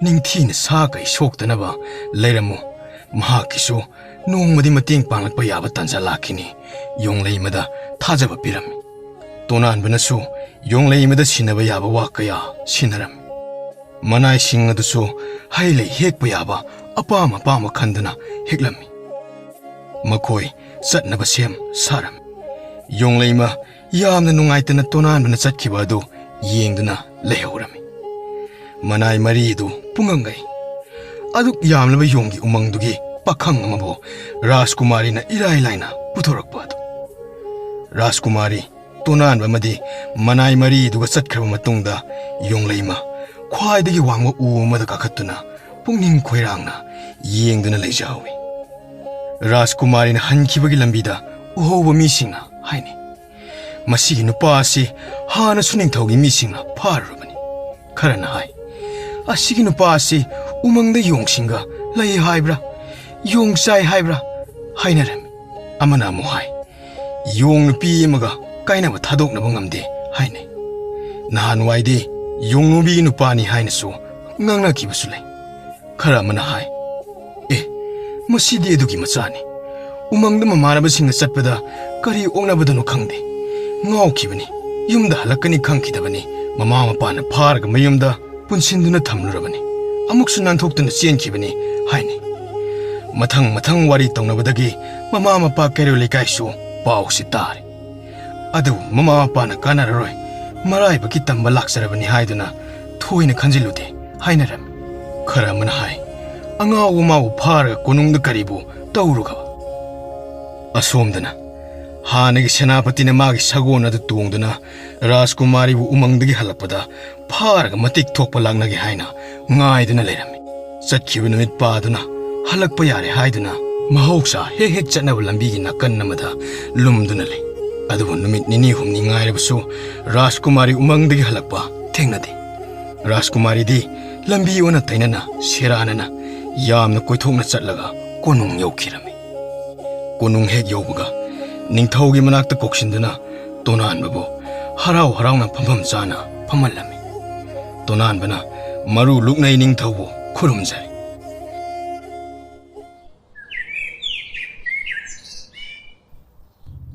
ꯅꯤꯡꯊꯤꯅ ꯁꯥ ꯀꯩ ꯁꯣꯛꯇꯅꯕ ꯂꯩꯔꯝꯃꯨ, ꯃꯍꯥꯛꯀꯤꯁꯨ ꯅꯣꯡꯃꯗꯤ ꯃꯇꯦꯡ ꯄꯥꯡꯂꯛꯄ ꯌꯥꯕ ꯇꯥꯟꯖꯥ ꯂꯥꯛꯈꯤꯅꯤ꯫ ꯌꯣꯡꯂꯩꯃꯗ ꯊꯥꯖꯕ ꯄꯤꯔꯝꯃꯤ꯫ ꯇꯣꯅꯥꯟꯕꯅꯁꯨ ꯌꯣꯡꯂꯩꯃꯗ ꯁꯤꯟꯅꯕ ꯌꯥꯕ ꯋꯥ ꯀꯌꯥ ꯁꯤꯟꯅꯔꯝꯃꯤ꯫ ꯃꯅꯥꯏꯁꯤꯡ ꯑꯗꯨꯁꯨ ꯍꯩ ꯂꯩ ꯍꯦꯛꯄ ꯌꯥꯕ ꯑꯄꯥꯝ ꯑꯄꯥꯝꯕ ꯈꯟꯗꯨꯅ ꯍꯦꯛꯂꯝꯃꯤ꯫ ꯃꯈꯣꯏ ꯆꯠꯅꯕ ꯁꯦꯝ ꯁꯥꯔꯝꯃꯤ꯫ ꯌꯣꯡꯂꯩꯃ ꯌꯥꯝꯅ ꯅꯨꯡꯉꯥꯏꯇꯅ ꯇꯣꯅꯥꯟꯕꯅ ꯆꯠꯈꯤꯕ ꯑꯗꯨ ꯌꯦꯡꯗꯨꯅ ꯂꯩꯍꯧꯔꯝꯃꯤ꯫ ꯃꯅꯥꯏ ꯃꯔꯤ ꯑꯗꯨ ꯄꯨꯡꯉꯪꯒꯩ꯫ ꯑꯗꯨꯛ ꯌꯥꯝꯂꯕ ꯌꯣꯡꯒꯤ ꯎꯃꯪꯗꯨꯒꯤ ꯄꯥꯈꯪ ꯑꯃꯕꯨ ꯔꯥꯖꯀꯨꯃꯥꯔꯤꯅ ꯏꯔꯥꯏ ꯂꯥꯏꯅ ꯄꯨꯊꯣꯔꯛꯄ ꯑꯗꯨ꯫ ꯔꯥꯖꯀꯨꯃꯥꯔꯤ ꯇꯣꯅꯥꯟꯕ ꯑꯃꯗꯤ ꯃꯅꯥꯏ ꯃꯔꯤꯗꯨꯒ ꯆꯠꯈ꯭ꯔꯕ ꯃꯇꯨꯡꯗ, ꯌꯣꯡꯂꯩꯃ ꯈ꯭ꯋꯥꯏꯗꯒꯤ ꯋꯥꯡꯕ ꯎ ꯑꯃꯗ ꯀꯥꯈꯠꯇꯨꯅ ꯄꯨꯛꯅꯤꯡ ꯈꯣꯏꯔꯥꯡꯅ ꯌꯦꯡꯗꯨꯅ ꯂꯩꯖꯍꯧꯏ꯫ ꯔꯥꯖꯀꯨꯃꯥꯔꯤꯅ ꯍꯟꯈꯤꯕꯒꯤ ꯂꯝꯕꯤꯗ ꯎꯍꯧꯕ ꯃꯤꯁꯤꯡꯅ ꯍꯥꯏꯅꯩ, "ꯃꯁꯤꯒꯤ ꯅꯨꯄꯥ ꯑꯁꯤ ꯍꯥꯟꯅꯁꯨ ꯅꯤꯡꯊꯧꯒꯤ ꯃꯤꯁꯤꯡꯅ ꯐꯥꯔꯨꯔꯕꯅꯤ꯫ ꯈꯔꯅ ꯍꯥꯏ, ꯑꯁꯤꯒꯤ ꯅꯨꯄꯥ ꯑꯁꯤ ꯎꯃꯪꯗ ꯌꯣꯡꯁꯤꯡꯒ ꯂꯩ ꯍꯥꯏꯕ꯭ꯔꯥ, ꯌꯣꯡ ꯆꯥꯏ ꯍꯥꯏꯕ꯭ꯔꯥ ꯍꯥꯏꯅꯔꯝꯃꯤ꯫ ꯑꯃꯅ ꯑꯃꯨꯛ ꯍꯥꯏ, ꯌꯣꯡ ꯅꯨꯄꯤ ꯑꯃꯒ ꯀꯥꯏꯅꯕ ꯊꯥꯗꯣꯛꯅꯕ ꯉꯝꯗꯦ ꯍꯥꯏꯅꯩ꯫ ꯅꯍꯥꯟꯋꯥꯏꯗꯤ ꯌꯣꯡꯅꯨꯕꯤꯒꯤ ꯅꯨꯄꯥꯅꯤ ꯍꯥꯏꯅꯁꯨ ꯉꯥꯡꯅꯈꯤꯕꯁꯨ ꯂꯩ꯫ ꯈꯔ ꯑꯃꯅ ꯍꯥꯏ, "ꯑꯦ, ꯃꯁꯤꯗꯤ ꯑꯗꯨꯒꯤ ꯃꯆꯥꯅꯤ꯫ ꯎꯃꯪꯗ ꯃꯃꯥꯟꯅꯕꯁꯤꯡꯒ ꯆꯠꯄꯗ ꯀꯔꯤ ꯑꯣꯛꯅꯕꯗꯅꯣ ꯈꯪꯗꯦ, ꯉꯥꯎꯈꯤꯕꯅꯤ꯫ ꯌꯨꯝꯗ ꯍꯜꯂꯛꯀꯅꯤ ꯈꯪꯈꯤꯗꯕꯅꯤ꯫ ꯃꯃꯥ ꯃꯄꯥꯅ ꯐꯥꯔꯒ ꯃꯌꯨꯝꯗ ꯄꯨꯟꯁꯤꯟꯗꯨꯅ ꯊꯝꯂꯨꯔꯕꯅꯤ꯫ ꯑꯃꯨꯛꯁꯨ ꯅꯥꯟꯊꯣꯛꯇꯨꯅ ꯆꯦꯟꯈꯤꯕꯅꯤ" ꯍꯥꯏꯅꯩ꯫ ꯃꯊꯪ ꯃꯊꯪ ꯋꯥꯔꯤ ꯇꯧꯅꯕꯗꯒꯤ ꯃꯃꯥ ꯃꯄꯥ ꯀꯩꯔꯣꯜ ꯂꯩꯀꯥꯏꯁꯨ ꯄꯥꯎꯁꯤ ꯇꯥꯔꯦ꯫ ꯑꯗꯨꯕꯨ ꯃꯃꯥ ꯃꯄꯥꯅ ꯀꯥꯟꯅꯔꯔꯣꯏ, ꯃꯔꯥꯏꯕꯛꯀꯤ ꯇꯝꯕ ꯂꯥꯛꯆꯔꯕꯅꯤ ꯍꯥꯏꯗꯨꯅ ꯊꯣꯏꯅ ꯈꯟꯖꯤꯜꯂꯨꯗꯦ ꯍꯥꯏꯅꯔꯝꯃꯤ꯫ ꯈꯔ ꯑꯃꯅ ꯍꯥꯏ, "ꯑꯉꯥꯎꯕ ꯃꯥꯕꯨ ꯐꯥꯔꯒ ꯀꯣꯅꯨꯡꯗ ꯀꯔꯤꯕꯨ ꯇꯧꯔꯨꯒꯕ?" ꯑꯁꯣꯝꯗꯅ ꯍꯥꯟꯅꯒꯤ ꯁꯦꯅꯥꯄꯇꯤꯅ ꯃꯥꯒꯤ ꯁꯒꯣꯜ ꯑꯗꯨ ꯇꯣꯡꯗꯨꯅ ꯔꯥꯖꯀꯨꯃꯥꯔꯤꯕꯨ ꯎꯃꯪꯗꯒꯤ ꯍꯜꯂꯛꯄꯗ ꯐꯥꯔꯒ ꯃꯇꯤꯛ ꯊꯣꯛꯄ ꯂꯥꯛꯅꯒꯦ ꯍꯥꯏꯅ ꯉꯥꯏꯗꯨꯅ ꯂꯩꯔꯝꯃꯤ꯫ ꯆꯠꯈꯤꯕ ꯅꯨꯃꯤꯠ ꯄꯥꯗꯨꯅ ꯍꯜꯂꯛꯄ ꯌꯥꯔꯦ ꯍꯥꯏꯗꯨꯅ ꯃꯍꯧꯁꯥ ꯍꯦꯛ ꯍꯦꯛ ꯆꯠꯅꯕ ꯂꯝꯕꯤꯒꯤ ꯅꯥꯀꯟ ꯑꯃꯗ ꯂꯨꯝꯗꯨꯅ ꯂꯩ꯫ ꯑꯗꯨꯕꯨ ꯅꯨꯃꯤꯠ ꯅꯤꯅꯤ ꯍꯨꯝꯅꯤ ꯉꯥꯏꯔꯕꯁꯨ ꯔꯥꯖꯀꯨꯃꯥꯔꯤ ꯎꯃꯪꯗꯒꯤ ꯍꯜꯂꯛꯄ ꯊꯦꯡꯅꯗꯦ꯫ ꯔꯥꯖꯀꯨꯃꯥꯔꯤꯗꯤ ꯂꯝꯕꯤ ꯑꯣꯟꯅ ꯇꯩꯅꯅ ꯁꯦꯔꯥꯟꯅꯅ ꯌꯥꯝꯅ ꯀꯣꯏꯊꯣꯛꯅ ꯆꯠꯂꯒ ꯀꯣꯅꯨꯡ ꯌꯧꯈꯤꯔꯝꯃꯤ꯫ ꯀꯣꯅꯨꯡ ꯍꯦꯛ ꯌꯧꯕꯒ ꯅꯤꯡꯊꯧꯒꯤ ꯃꯅꯥꯛꯇ ꯀꯧꯁꯤꯟꯗꯨꯅ ꯇꯣꯅꯥꯟꯕꯕꯨ ꯍꯔꯥꯎ ꯍꯔꯥꯎꯅ ꯐꯝꯐꯝ ꯆꯥꯅ ꯐꯝꯍꯜꯂꯝꯃꯤ꯫ ꯇꯣꯅꯥꯟꯕꯅ ꯃꯔꯨ ꯂꯨꯛꯅꯩ ꯅꯤꯡꯊꯧꯕꯨ ꯈꯨꯔꯨꯝꯖꯔꯤ꯫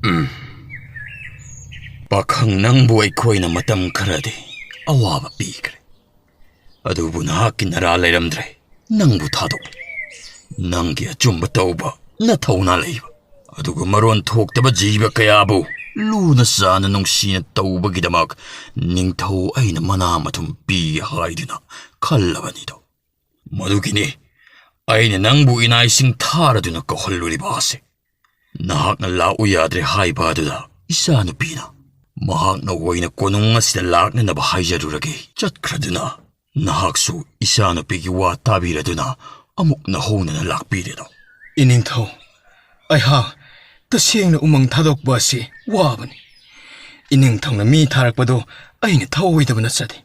ꯎꯝ꯫ ꯄꯥꯈꯪ ꯅꯪꯕꯨ ꯑꯩꯈꯣꯏꯅ ꯃꯇꯝ ꯈꯔꯗꯤ ꯑꯋꯥꯕ ꯄꯤꯈ꯭ꯔꯦ꯫ ꯑꯗꯨꯕꯨ ꯅꯍꯥꯛꯀꯤ ꯅꯔꯥ ꯂꯩꯔꯝꯗ꯭ꯔꯦ꯫ ꯅꯪꯕꯨ ꯊꯥꯗꯣꯛꯂꯦ꯫ ꯅꯪꯒꯤ ꯑꯆꯨꯝꯕ ꯇꯧꯕ, ꯅꯊꯧꯅꯥ ꯂꯩꯕ, ꯑꯗꯨꯒ ꯃꯔꯣꯟ ꯊꯣꯛꯇꯕ ꯖꯤꯕ ꯀꯌꯥꯕꯨ ꯂꯨꯅ ꯆꯥꯟꯅ ꯅꯨꯡꯁꯤꯅ ꯇꯧꯕꯒꯤꯗꯃꯛ ꯅꯤꯡꯊꯧ ꯑꯩꯅ ꯃꯅꯥ ꯃꯊꯨꯝ ꯄꯤ ꯍꯥꯏꯗꯨꯅ ꯈꯜꯂꯕꯅꯤꯗꯣ꯫ ꯃꯗꯨꯒꯤꯅꯤ ꯑꯩꯅ ꯅꯪꯕꯨ ꯏꯅꯥꯏꯁꯤꯡ ꯊꯥꯔꯗꯨꯅ ꯀꯧꯍꯜꯂꯨꯔꯤꯕ ꯑꯁꯤ꯫ ꯅꯍꯥꯛꯅ ꯂꯥꯛꯎ ꯌꯥꯗ꯭ꯔꯦ ꯍꯥꯏꯕ ꯑꯗꯨꯗ ꯏꯆꯥꯅꯨꯄꯤꯅ꯫ ꯃꯍꯥꯛꯅ ꯑꯣꯏꯅ ꯀꯣꯅꯨꯡ ꯑꯁꯤꯗ ꯂꯥꯛꯅꯅꯕ ꯍꯥꯏꯖꯔꯨꯔꯒꯦ꯫ ꯆꯠꯈ꯭ꯔꯗꯨꯅ ꯅꯍꯥꯛꯁꯨ ꯏꯆꯥꯅꯨꯄꯤꯒꯤ ꯋꯥ ꯇꯥꯕꯤꯔꯗꯨꯅ ꯑꯃꯨꯛ ꯅꯧꯍꯧꯅꯅ ꯂꯥꯛꯄꯤꯔꯦꯗꯣ꯫ ꯏꯅꯤꯡꯊꯧ, ꯑꯩꯍꯥꯛ ꯇꯁꯦꯡꯅ ꯎꯃꯪ ꯊꯥꯗꯣꯛꯄ ꯑꯁꯤ ꯋꯥꯕꯅꯤ꯫ ꯏꯅꯤꯡꯊꯧꯅ ꯃꯤ ꯊꯥꯔꯛꯄꯗꯨ ꯑꯩꯅ ꯊꯧꯑꯣꯏꯗꯕ ꯅꯠꯆꯗꯦ꯫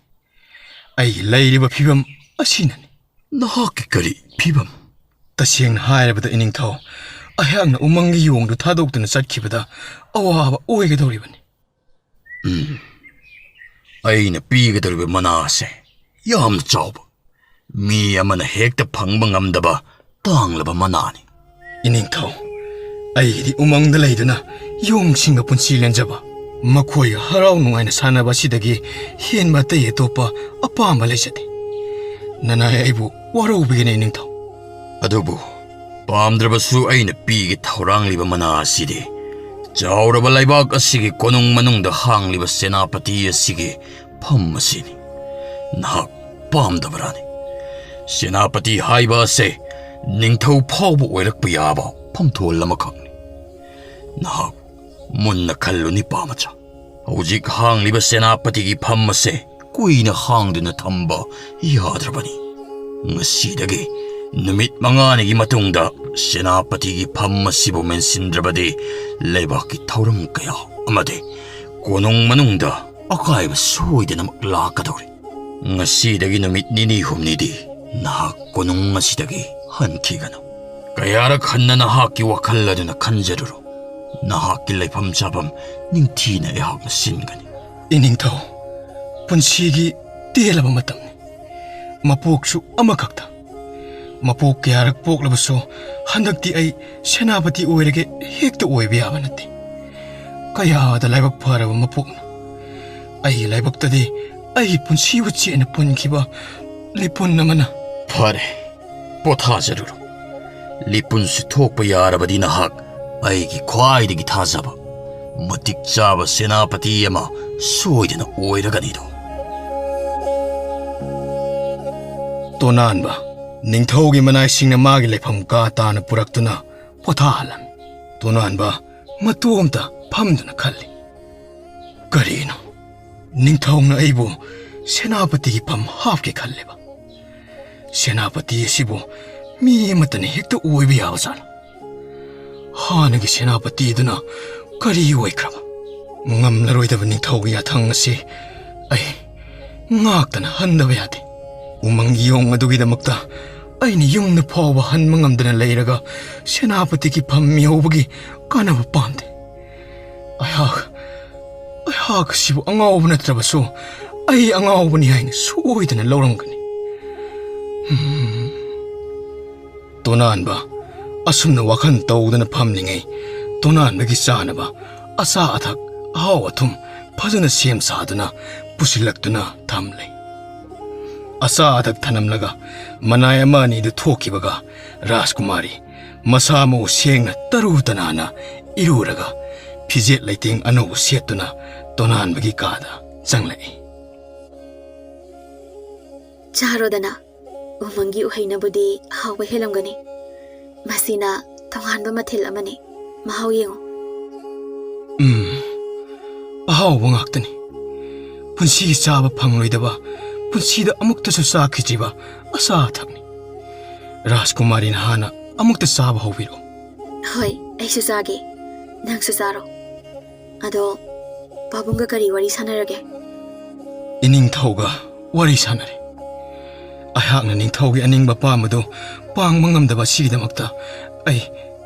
ꯑꯩꯒꯤ ꯂꯩꯔꯤꯕ ꯐꯤꯕꯝ ꯑꯁꯤꯅꯅꯤ꯫ ꯅꯍꯥꯛꯀꯤ ꯀꯔꯤ ꯐꯤꯕꯝ? ꯇꯁꯦꯡꯅ ꯍꯥꯏꯔꯕꯗ ꯏꯅꯤꯡꯊꯧ, ꯑꯩꯍꯥꯛꯅ ꯎꯃꯪꯒꯤ ꯌꯣꯡꯗꯨ ꯊꯥꯗꯣꯛꯇꯨꯅ ꯆꯠꯈꯤꯕꯗ ꯑꯋꯥꯕ ꯑꯣꯏꯒꯗꯧꯔꯤꯕꯅꯤ꯫ ꯎꯝ, ꯑꯩꯅ ꯄꯤꯒꯗꯧꯔꯤꯕ ꯃꯅꯥ ꯑꯁꯦ ꯌꯥꯝꯅ ꯆꯥꯎꯕ, ꯃꯤ ꯑꯃꯅ ꯍꯦꯛꯇ ꯐꯪꯕ ꯉꯝꯗꯕ ꯇꯥꯡꯂꯕ ꯃꯅꯥꯅꯤ꯫ ꯏꯅꯤꯡꯊꯧ, ꯑꯩꯒꯤꯗꯤ ꯎꯃꯪꯗ ꯂꯩꯗꯨꯅ ꯌꯣꯡꯁꯤꯡꯒ ꯄꯨꯟꯁꯤ ꯂꯦꯟꯖꯕ, ꯃꯈꯣꯏꯒ ꯍꯔꯥꯎ ꯅꯨꯡꯉꯥꯏꯅ ꯁꯥꯟꯅꯕ ꯑꯁꯤꯗꯒꯤ ꯍꯦꯟꯕ ꯑꯇꯩ ꯑꯇꯣꯞꯄ ꯑꯄꯥꯝꯕ ꯂꯩꯖꯗꯦ꯫ ꯅꯅꯥꯏ ꯑꯩꯕꯨ ꯋꯥꯔꯧꯕꯤꯒꯅꯤ ꯏꯅꯤꯡꯊꯧ꯫ ꯑꯗꯨꯕꯨ ꯄꯥꯝꯗ꯭ꯔꯕꯁꯨ ꯑꯩꯅ ꯄꯤꯒꯦ ꯊꯧꯔꯥꯡꯂꯤꯕ ꯃꯅꯥ ꯑꯁꯤꯗꯤ ꯆꯥꯎꯔꯕ ꯂꯩꯕꯥꯛ ꯑꯁꯤꯒꯤ ꯀꯣꯅꯨꯡ ꯃꯅꯨꯡꯗ ꯍꯥꯡꯂꯤꯕ ꯁꯦꯅꯥꯄꯇꯤ ꯑꯁꯤꯒꯤ ꯐꯝ ꯑꯁꯤꯅꯤ꯫ ꯅꯍꯥꯛ ꯄꯥꯝꯗꯕ꯭ꯔꯥꯅꯦ? ꯁꯦꯅꯥꯄꯇꯤ ꯍꯥꯏꯕ ꯑꯁꯦ ꯅꯤꯡꯊꯧ ꯐꯥꯎꯕ ꯑꯣꯏꯔꯛꯄ ꯌꯥꯕ ꯐꯝꯊꯣꯜ ꯑꯃꯈꯛꯅꯤ꯫ ꯅꯍꯥꯛ ꯃꯨꯟꯅ ꯈꯜꯂꯨ, ꯅꯤꯄꯥꯃꯆꯥ꯫ ꯍꯧꯖꯤꯛ ꯍꯥꯡꯂꯤꯕ ꯁꯦꯅꯥꯄꯇꯤꯒꯤ ꯐꯝ ꯑꯁꯦ ꯀꯨꯏꯅ ꯍꯥꯡꯗꯨꯅ ꯊꯝꯕ ꯌꯥꯗ꯭ꯔꯕꯅꯤ꯫ ꯉꯁꯤꯗꯒꯤ ꯅꯨꯃꯤꯠ ꯃꯉꯥꯅꯤꯒꯤ ꯃꯇꯨꯡꯗ ꯁꯦꯅꯥꯄꯇꯤꯒꯤ ꯐꯝ ꯑꯁꯤꯕꯨ ꯃꯦꯟꯁꯤꯟꯗ꯭ꯔꯕꯗꯤ ꯂꯩꯕꯥꯛꯀꯤ ꯊꯧꯔꯝ ꯀꯌꯥ ꯑꯃꯗꯤ ꯀꯣꯅꯨꯡ ꯃꯅꯨꯡꯗ ꯑꯀꯥꯏꯕ ꯁꯣꯏꯗꯅꯃꯛ ꯂꯥꯛꯀꯗꯧꯔꯤ꯫ ꯉꯁꯤꯗꯒꯤ ꯅꯨꯃꯤꯠ ꯅꯤꯅꯤ ꯍꯨꯝꯅꯤꯗꯤ ꯅꯍꯥꯛ ꯀꯣꯅꯨꯡ ꯑꯁꯤꯗꯒꯤ ꯍꯟꯈꯤꯒꯅꯨ꯫ ꯀꯌꯥꯔꯛ ꯍꯟꯅ ꯅꯍꯥꯛꯀꯤ ꯋꯥꯈꯜ ꯑꯗꯨꯅ ꯈꯟꯖꯔꯨꯔꯣ꯫ ꯅꯍꯥꯛꯀꯤ ꯂꯩꯐꯝ ꯆꯥꯐꯝ ꯅꯤꯡꯊꯤꯅ ꯑꯩꯍꯥꯛꯅ ꯁꯤꯟꯒꯅꯤ꯫ ꯏꯅꯤꯡꯊꯧ, ꯄꯨꯟꯁꯤꯒꯤ ꯇꯦꯜꯂꯕ ꯃꯇꯝꯅꯤ꯫ ꯃꯄꯣꯛꯁꯨ ꯑꯃꯈꯛꯇ꯫ ꯃꯄꯣꯛ ꯀꯌꯥꯔꯛ ꯄꯣꯛꯂꯕꯁꯨ ꯍꯟꯗꯛꯇꯤ ꯑꯩ ꯁꯦꯅꯥꯄꯇꯤ ꯑꯣꯏꯔꯒꯦ ꯍꯦꯛꯇ ꯑꯣꯏꯕ ꯌꯥꯕ ꯅꯠꯇꯦ꯫ ꯀꯌꯥꯗ ꯂꯥꯏꯕꯛ ꯐꯔꯕ ꯃꯄꯣꯛꯅꯣ꯫ ꯑꯩꯒꯤ ꯂꯥꯏꯕꯛꯇꯗꯤ ꯑꯩꯒꯤ ꯄꯨꯟꯁꯤꯕꯨ ꯆꯦꯠꯅ ꯄꯨꯟꯈꯤꯕ ꯂꯤꯄꯨꯟ ꯑꯃꯅ꯫ ꯐꯔꯦ, ꯄꯣꯊꯥꯖꯔꯨꯔꯣ꯫ ꯂꯤꯄꯨꯟꯁꯨ ꯊꯣꯛꯄ ꯌꯥꯔꯕꯗꯤ ꯅꯍꯥꯛ ꯑꯩꯒꯤ ꯈ꯭ꯋꯥꯏꯗꯒꯤ ꯊꯥꯖꯕ ꯃꯇꯤꯛ ꯆꯥꯕ ꯁꯦꯅꯥꯄꯇꯤ ꯑꯃ ꯁꯣꯏꯗꯅ ꯑꯣꯏꯔꯒꯅꯤꯗꯣ꯫ ꯇꯣꯅꯥꯟꯕ ꯅꯤꯡꯊꯧꯒꯤ ꯃꯅꯥꯏꯁꯤꯡꯅ ꯃꯥꯒꯤ ꯂꯩꯐꯝ ꯀꯥ ꯇꯥꯅ ꯄꯨꯔꯛꯇꯨꯅ ꯄꯣꯊꯥꯍꯜꯂꯝꯃꯤ꯫ ꯇꯣꯅꯥꯟꯕ ꯃꯇꯣꯝꯇ ꯐꯝꯗꯨꯅ ꯈꯜꯂꯤ꯫ ꯀꯔꯤꯅꯣ? ꯅꯤꯡꯊꯧꯅ ꯑꯩꯕꯨ ꯁꯦꯅꯥꯄꯇꯤꯒꯤ ꯐꯝ ꯍꯥꯞꯀꯦ ꯈꯜꯂꯦꯕ? ꯁꯦꯅꯥꯄꯇꯤ ꯑꯁꯤꯕꯨ ꯃꯤ ꯑꯃꯠꯇꯅ ꯍꯦꯛꯇ ꯑꯣꯏꯕ ꯌꯥꯕꯖꯥꯠꯂꯣ? ꯍꯥꯟꯅꯒꯤ ꯁꯦꯅꯥꯄꯇꯤꯗꯨꯅ ꯀꯔꯤ ꯑꯣꯏꯈ꯭ꯔꯕ? ꯉꯝꯂꯔꯣꯏꯗꯕ ꯅꯤꯡꯊꯧꯒꯤ ꯌꯥꯊꯪ ꯑꯁꯤ ꯑꯩ ꯉꯥꯛꯇꯅ ꯍꯟꯗꯕ ꯌꯥꯗꯦ꯫ ꯎꯃꯪꯒꯤ ꯌꯣꯡ ꯑꯗꯨꯒꯤꯗꯃꯛꯇ ꯑꯩꯅ ꯌꯨꯝꯗ ꯐꯥꯎꯕ ꯍꯟꯕ ꯉꯝꯗꯅ ꯂꯩꯔꯒ ꯁꯦꯅꯥꯄꯇꯤꯒꯤ ꯐꯝ ꯃꯤꯍꯧꯕꯒꯤ ꯀꯥꯟꯅꯕ ꯄꯥꯝꯗꯦ꯫ ꯑꯩꯍꯥꯛ, ꯑꯩꯍꯥꯛ ꯑꯁꯤꯕꯨ ꯑꯉꯥꯎꯕ ꯅꯠꯇ꯭ꯔꯕꯁꯨ ꯑꯩ ꯑꯉꯥꯎꯕꯅꯤ ꯍꯥꯏꯅ ꯁꯣꯏꯗꯅ ꯂꯧꯔꯝꯒꯅꯤ꯫ ꯍꯝ꯫ ꯇꯣꯅꯥꯟꯕ ꯑꯁꯨꯝꯅ ꯋꯥꯈꯜ ꯇꯧꯗꯅ ꯐꯝꯂꯤꯉꯩ, ꯇꯣꯅꯥꯟꯕꯒꯤ ꯆꯥꯅꯕ ꯑꯆꯥ ꯑꯊꯛ, ꯑꯍꯥꯎ ꯑꯊꯨꯝ ꯐꯖꯅ ꯁꯦꯝ ꯁꯥꯗꯨꯅ ꯄꯨꯁꯤꯜꯂꯛꯇꯨꯅ ꯊꯝꯂꯦ꯫ ꯑꯆꯥ ꯑꯊꯛ ꯊꯅꯝꯂꯒ ꯃꯅꯥꯏ ꯑꯃ ꯑꯅꯤꯗꯨ ꯊꯣꯛꯈꯤꯕꯒ, ꯔꯥꯖꯀꯨꯃꯥꯔꯤ ꯃꯁꯥ ꯃꯎ ꯁꯦꯡꯅ ꯇꯔꯨ ꯇꯅꯥꯟꯅ ꯏꯔꯨꯔꯒ ꯐꯤꯖꯦꯠ ꯂꯩꯇꯦꯡ ꯑꯅꯧꯕ ꯁꯦꯠꯇꯨꯅ ꯇꯣꯅꯥꯟꯕꯒꯤ ꯀꯥꯗ ꯆꯪꯂꯛꯏ꯫ ꯆꯥꯔꯣꯗꯅ, ꯎꯃꯪꯒꯤ ꯎꯍꯩꯅꯕꯨꯗꯤ ꯍꯥꯎꯕ ꯍꯦꯜꯂꯝꯒꯅꯤ꯫ ꯃꯁꯤꯅ ꯇꯣꯉꯥꯟꯕ ꯃꯊꯦꯜ ꯑꯃꯅꯤ, ꯃꯍꯥꯎ ꯌꯦꯡꯉꯨ꯫ ꯎꯝ, ꯑꯍꯥꯎꯕ ꯉꯥꯛꯇꯅꯤ꯫ ꯄꯨꯟꯁꯤꯒꯤ ꯆꯥꯕ ꯐꯪꯂꯣꯏꯗꯕ, ꯄꯨꯟꯁꯤꯗ ꯑꯃꯨꯛꯇꯁꯨ ꯆꯥꯈꯤꯗ꯭ꯔꯤꯕ ꯑꯆꯥ ꯑꯊꯛꯅꯤ꯫ ꯔꯥꯖꯀꯨꯃꯥꯔꯤꯅ ꯍꯥꯟꯅ ꯑꯃꯨꯛꯇ ꯆꯥꯕ ꯍꯧꯕꯤꯔꯛꯎ꯫ ꯍꯣꯏ, ꯑꯩꯁꯨ ꯆꯥꯒꯦ꯫ ꯅꯪꯁꯨ ꯆꯥꯔꯣ꯫ ꯑꯗꯣ, ꯄꯥꯕꯨꯡꯒ ꯀꯔꯤ ꯋꯥꯔꯤ ꯁꯥꯟꯅꯔꯒꯦ? ꯏꯅꯤꯡꯊꯧꯒ ꯋꯥꯔꯤ ꯁꯥꯟꯅꯔꯦ꯫ ꯑꯩꯍꯥꯛꯅ ꯅꯤꯡꯊꯧꯒꯤ ꯑꯅꯤꯡꯕ ꯄꯥꯝꯕꯗꯨ ꯄꯥꯡꯕ ꯉꯝꯗꯕ ꯑꯁꯤꯒꯤꯗꯃꯛꯇ ꯑꯩ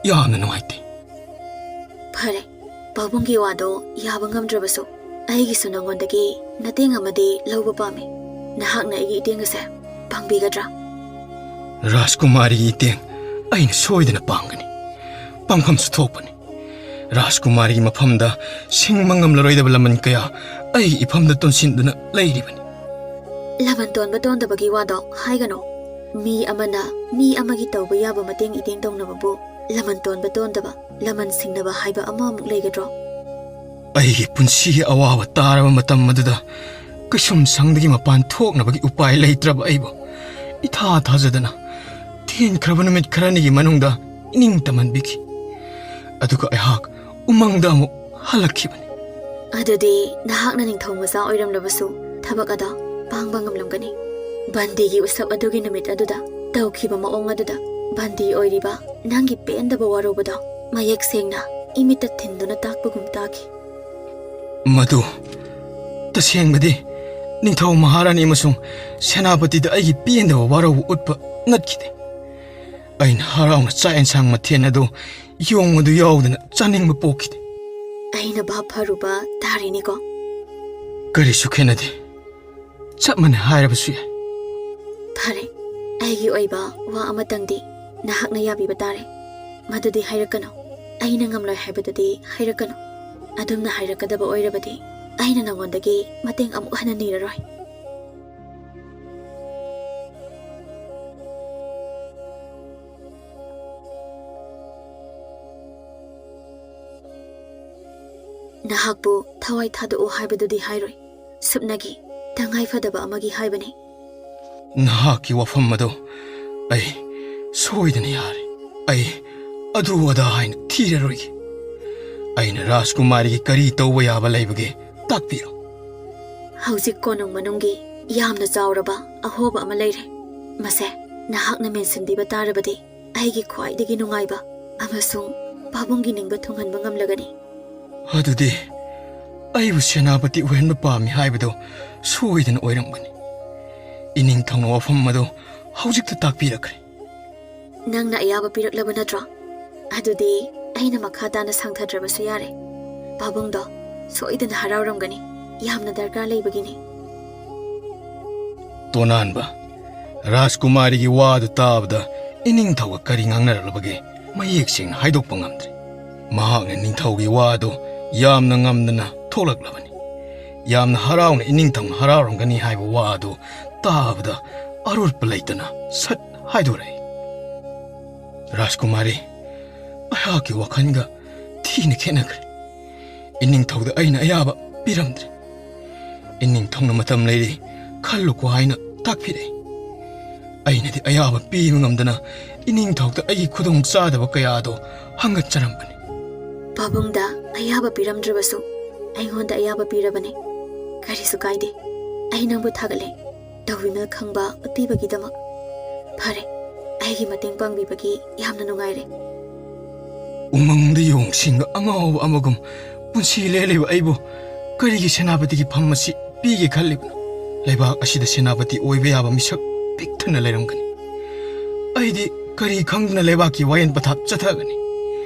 ꯌꯥꯝꯅ ꯅꯨꯡꯉꯥꯏꯇꯦ꯫ ꯐꯔꯦ, ꯄꯥꯕꯨꯡꯒꯤ ꯋꯥꯗꯣ ꯌꯥꯕ ꯉꯝꯗ꯭ꯔꯕꯁꯨ, ꯑꯩꯒꯤꯁꯨ ꯅꯉꯣꯟꯗꯒꯤ ꯃꯇꯦꯡ ꯑꯃꯗꯤ ꯂꯧꯕ ꯄꯥꯝꯃꯤ꯫ ꯅꯍꯥꯛꯅ ꯑꯩꯒꯤ ꯏꯇꯦꯡ ꯑꯁꯦ ꯄꯥꯡꯕꯤꯒꯗ꯭ꯔꯥ? ꯔꯥꯖꯀꯨꯃꯥꯔꯤꯒꯤ ꯏꯇꯦꯡ ꯑꯩꯅ ꯁꯣꯏꯗꯅ ꯄꯥꯡꯒꯅꯤ꯫ ꯄꯥꯡꯐꯝꯁꯨ ꯊꯣꯛꯄꯅꯤ꯫ ꯔꯥꯖꯀꯨꯃꯥꯔꯤꯒꯤ ꯃꯐꯝꯗ ꯁꯤꯡꯕ ꯉꯝꯂꯔꯣꯏꯗꯕ ꯂꯃꯟ ꯀꯌꯥ ꯑꯩꯒꯤ ꯏꯐꯝꯗ ꯇꯣꯟꯁꯤꯟꯗꯨꯅ ꯂꯩꯔꯤꯕꯅꯤ꯫ ꯂꯃꯟ ꯇꯣꯟꯕ ꯇꯣꯟꯗꯕꯒꯤ ꯋꯥꯗꯣ ꯍꯥꯏꯒꯅꯨ꯫ ꯃꯤ ꯑꯃꯅ ꯃꯤ ꯑꯃꯒꯤ ꯇꯧꯕ ꯌꯥꯕ ꯃꯇꯦꯡ ꯏꯇꯦꯡ ꯇꯧꯅꯕꯕꯨ ꯂꯃꯟ ꯇꯣꯟꯕ ꯇꯣꯟꯗꯕ, ꯂꯃꯟ ꯁꯤꯡꯅꯕ ꯍꯥꯏꯕ ꯑꯃꯃꯨꯛ ꯂꯩꯒꯗ꯭ꯔꯣ? ꯑꯩꯒꯤ ꯄꯨꯟꯁꯤꯒꯤ ꯑꯋꯥꯕ ꯇꯥꯔꯕ ꯃꯇꯝ ꯑꯗꯨꯗ ꯀꯩꯁꯨꯝꯁꯪꯗꯒꯤ ꯃꯄꯥꯟ ꯊꯣꯛꯅꯕꯒꯤ ꯎꯄꯥꯏ ꯂꯩꯇ꯭ꯔꯕ ꯑꯩꯕꯨ ꯏꯊꯥ ꯊꯥꯖꯗꯅ ꯇꯦꯟꯈ꯭ꯔꯕ ꯅꯨꯃꯤꯠ ꯈꯔꯅꯤꯒꯤ ꯃꯅꯨꯡꯗ ꯏꯅꯤꯡ ꯇꯝꯍꯟꯕꯤꯈꯤ꯫ ꯑꯗꯨꯒ ꯑꯩꯍꯥꯛ ꯎꯃꯪꯗ ꯑꯃꯨꯛ ꯍꯜꯂꯛꯈꯤꯕꯅꯤ꯫ ꯑꯗꯨꯗꯤ ꯅꯍꯥꯛꯅ ꯅꯤꯡꯊꯧ ꯃꯆꯥ ꯑꯣꯏꯔꯝꯂꯕꯁꯨ ꯊꯕꯛ ꯑꯗꯣ ꯄꯥꯡꯕ ꯉꯝꯂꯝꯒꯅꯤ꯫ ꯕꯟꯗꯤꯒꯤ ꯎꯁꯞ ꯑꯗꯨꯒꯤ ꯅꯨꯃꯤꯠ ꯑꯗꯨꯗ ꯇꯧꯈꯤꯕ ꯃꯑꯣꯡ ꯑꯗꯨꯗ ꯕꯟꯗꯤ ꯑꯣꯏꯔꯤꯕ ꯅꯪꯒꯤ ꯄꯦꯟꯗꯕ ꯋꯥꯔꯧꯕꯗꯣ ꯃꯌꯦꯛ ꯁꯦꯡꯅ ꯏꯃꯤꯠꯇ ꯊꯤꯟꯗꯨꯅ ꯇꯥꯛꯄꯒꯨꯝ ꯇꯥꯈꯤ꯫ ꯃꯗꯨ ꯇꯁꯦꯡꯕꯗꯤ ꯅꯤꯡꯊꯧ ꯃꯍꯥꯔꯥꯅꯤ ꯑꯃꯁꯨꯡ ꯁꯦꯅꯥꯄꯇꯤꯗ ꯑꯩꯒꯤ ꯄꯦꯟꯗꯕ ꯋꯥꯔꯧꯕ ꯎꯠꯄ ꯅꯠꯈꯤꯗꯦ꯫ ꯑꯩꯅ ꯍꯔꯥꯎꯅ ꯆꯥꯛ ꯌꯦꯟꯁꯥꯡ ꯃꯊꯦꯜ ꯑꯗꯨ ꯌꯣꯡ ꯑꯗꯨ ꯌꯥꯎꯗꯅ ꯆꯥꯅꯤꯡꯕ ꯄꯣꯛꯈꯤꯗꯦ꯫ ꯑꯩꯅ ꯚꯥꯞ ꯐꯔꯨꯕ ꯇꯥꯔꯤꯅꯤꯀꯣ꯫ ꯀꯔꯤꯁꯨ ꯈꯦꯠꯅꯗꯦ꯫ ꯆꯞ ꯃꯥꯟꯅꯩ ꯍꯥꯏꯔꯕꯁꯨ ꯌꯥꯏ꯫ ꯐꯔꯦ, ꯑꯩꯒꯤ ꯑꯣꯏꯕ ꯋꯥ ꯑꯃꯇꯪꯗꯤ ꯅꯍꯥꯛꯅ ꯌꯥꯕꯤꯕ ꯇꯥꯔꯦ꯫ ꯃꯗꯨꯗꯤ ꯍꯥꯏꯔꯛꯀꯅꯨ꯫ ꯑꯩꯅ ꯉꯝꯂꯣꯏ ꯍꯥꯏꯕꯗꯨꯗꯤ ꯍꯥꯏꯔꯛꯀꯅꯨ꯫ ꯑꯗꯨꯝꯅ ꯍꯥꯏꯔꯛꯀꯗꯕ ꯑꯣꯏꯔꯕꯗꯤ ꯑꯩꯅ ꯅꯉꯣꯟꯗꯒꯤ ꯃꯇꯦꯡ ꯑꯃꯨꯛ ꯍꯟꯅ ꯅꯤꯔꯔꯣꯏ꯫ ꯅꯍꯥꯛꯄꯨ ꯊꯋꯥꯏ ꯊꯥꯗꯣꯛꯎ ꯍꯥꯏꯕꯗꯨꯗꯤ ꯍꯥꯏꯔꯣꯏ꯫ ꯁꯨꯞꯅꯒꯤ ꯇꯉꯥꯏ ꯐꯗꯕ ꯑꯃꯒꯤ ꯍꯥꯏꯕꯅꯤ꯫ ꯅꯍꯥꯛꯀꯤ ꯋꯥꯐꯝ ꯑꯗꯨ ꯑꯩ ꯁꯣꯏꯗꯅ ꯌꯥꯔꯦ꯫ ꯑꯩ ꯑꯗꯨ ꯑꯗꯥ ꯍꯥꯏꯅ ꯊꯤꯔꯔꯣꯏꯒꯦ꯫ ꯑꯩꯅ ꯔꯥꯖꯀꯨꯃꯥꯔꯤꯒꯤ ꯀꯔꯤ ꯇꯧꯕ ꯌꯥꯕ ꯂꯩꯕꯒꯦ, ꯇꯥꯛꯄꯤꯌꯨ꯫ ꯍꯧꯖꯤꯛ ꯀꯣꯅꯨꯡ ꯃꯅꯨꯡꯒꯤ ꯌꯥꯝꯅ ꯆꯥꯎꯔꯕ ꯑꯍꯣꯕ ꯑꯃ ꯂꯩꯔꯦ꯫ ꯃꯁꯦ ꯅꯍꯥꯛꯅ ꯃꯦꯟꯁꯤꯟꯕꯤꯕ ꯇꯥꯔꯕꯗꯤ ꯑꯩꯒꯤ ꯈ꯭ꯋꯥꯏꯗꯒꯤ ꯅꯨꯡꯉꯥꯏꯕ ꯑꯃꯁꯨꯡ ꯄꯥꯕꯨꯡꯒꯤ ꯅꯤꯡꯕ ꯊꯨꯡꯍꯟꯕ ꯉꯝꯂꯒꯅꯤ꯫ ꯑꯗꯨꯗꯤ ꯑꯩꯕꯨ ꯁꯦꯅꯥꯄꯇꯤ ꯑꯣꯏꯍꯟꯕ ꯄꯥꯝꯃꯤ ꯍꯥꯏꯕꯗꯨ ꯁꯣꯏꯗꯅ ꯑꯣꯏꯔꯝꯒꯅꯤ꯫ ꯏꯅꯤꯡꯊꯧꯅ ꯋꯥꯐꯝ ꯑꯗꯨ ꯍꯧꯖꯤꯛꯇ ꯇꯥꯛꯄꯤꯔꯛꯈ꯭ꯔꯦ꯫ ꯅꯪꯅ ꯑꯌꯥꯕ ꯄꯤꯔꯛꯂꯕ ꯅꯠꯇ꯭ꯔꯣ? ꯑꯗꯨꯗꯤ ꯑꯩꯅ ꯃꯈꯥ ꯇꯥꯅ ꯁꯥꯡꯊꯗ꯭ꯔꯕꯁꯨ ꯌꯥꯔꯦ꯫ ꯄꯥꯕꯨꯡꯗꯣ ꯁꯣꯏꯗꯅ ꯍꯔꯥꯎꯔꯝꯒꯅꯤ꯫ ꯌꯥꯝꯅ ꯗꯔꯀꯥꯔ ꯂꯩꯕꯒꯤꯅꯤ꯫ ꯇꯣꯅꯥꯟꯕ, ꯔꯥꯖꯀꯨꯃꯥꯔꯤꯒꯤ ꯋꯥꯗꯨ ꯇꯥꯕꯗ ꯏꯅꯤꯡꯊꯧꯒ ꯀꯔꯤ ꯉꯥꯡꯅꯔꯛꯂꯕꯒꯦ ꯃꯌꯦꯛ ꯁꯦꯡꯅ ꯍꯥꯏꯗꯣꯛꯄ ꯉꯝꯗ꯭ꯔꯦ꯫ ꯃꯍꯥꯛꯅ ꯅꯤꯡꯊꯧꯒꯤ ꯋꯥꯗꯨ ꯌꯥꯝꯅ ꯉꯝꯗꯅ ꯊꯣꯛꯂꯛꯂꯕꯅꯤ꯫ ꯌꯥꯝꯅ ꯍꯔꯥꯎꯅ ꯏꯅꯤꯡꯊꯧꯅ ꯍꯔꯥꯎꯔꯝꯒꯅꯤ ꯍꯥꯏꯕ ꯋꯥ ꯑꯗꯨ ꯇꯥꯕꯗ ꯑꯔꯣꯠꯄ ꯂꯩꯇꯅ ꯁꯠ ꯍꯥꯏꯗꯣꯔꯛꯏ꯫ ꯔꯥꯖꯀꯨꯃꯥꯔꯤ, ꯑꯩꯍꯥꯛꯀꯤ ꯋꯥꯈꯜꯒ ꯊꯤꯅ ꯈꯦꯠꯅꯈ꯭ꯔꯦ꯫ ꯏꯅꯤꯡꯊꯧꯗ ꯑꯩꯅ ꯑꯌꯥꯕ ꯄꯤꯔꯝꯗ꯭ꯔꯦ꯫ ꯏꯅꯤꯡꯊꯧꯅ ꯃꯇꯝ ꯂꯩꯔꯤ ꯈꯜꯂꯨꯀꯣ ꯍꯥꯏꯅ ꯇꯥꯛꯄꯤꯔꯛꯏ꯫ ꯑꯩꯅꯗꯤ ꯑꯌꯥꯕ ꯄꯤꯕ ꯉꯝꯗꯅ ꯏꯅꯤꯡꯊꯧꯗ ꯑꯩꯒꯤ ꯈꯨꯗꯣꯡꯆꯥꯗꯕ ꯀꯌꯥꯗꯣ ꯍꯪꯒꯠꯆꯔꯝꯕꯅꯤ꯫ ꯄꯥꯕꯨꯡꯗ ꯑꯌꯥꯕ ꯄꯤꯔꯝꯗ꯭ꯔꯕꯁꯨ ꯑꯩꯉꯣꯟꯗ ꯑꯌꯥꯕ ꯄꯤꯔꯕꯅꯤ꯫ ꯀꯔꯤꯁꯨ ꯀꯥꯏꯗꯦ꯫ ꯑꯩ ꯅꯪꯕꯨ ꯊꯥꯒꯠꯂꯦ꯫ ꯇꯧꯕꯤꯃꯜ ꯈꯪꯕ ꯎꯠꯄꯤꯕꯒꯤꯗꯃꯛ꯫ ꯐꯔꯦ, ꯑꯩꯒꯤ ꯃꯇꯦꯡ ꯄꯥꯡꯕꯤꯕꯒꯤ ꯌꯥꯝꯅ ꯅꯨꯡꯉꯥꯏꯔꯦ꯫ ꯎꯃꯪꯗ ꯌꯣꯡꯁꯤꯡꯒ ꯑꯉꯥꯎꯕ ꯑꯃꯒꯨꯝ ꯄꯨꯟꯁꯤ ꯂꯦꯜꯂꯤꯕ ꯑꯩꯕꯨ ꯀꯔꯤꯒꯤ ꯁꯦꯅꯥꯄꯇꯤꯒꯤ ꯐꯝ ꯑꯁꯤ ꯄꯤꯒꯦ ꯈꯜꯂꯤꯕꯅꯣ? ꯂꯩꯕꯥꯛ ꯑꯁꯤꯗ ꯁꯦꯅꯥꯄꯇꯤ ꯑꯣꯏꯕ ꯌꯥꯕ ꯃꯤꯁꯛ ꯄꯤꯛ ꯊꯟꯅ ꯂꯩꯔꯝꯒꯅꯤ꯫ ꯑꯩꯗꯤ ꯀꯔꯤ ꯈꯪꯗꯅ ꯂꯩꯕꯥꯛꯀꯤ ꯋꯥꯌꯦꯜ ꯄꯊꯥꯞ ꯆꯠꯊꯒꯅꯤ?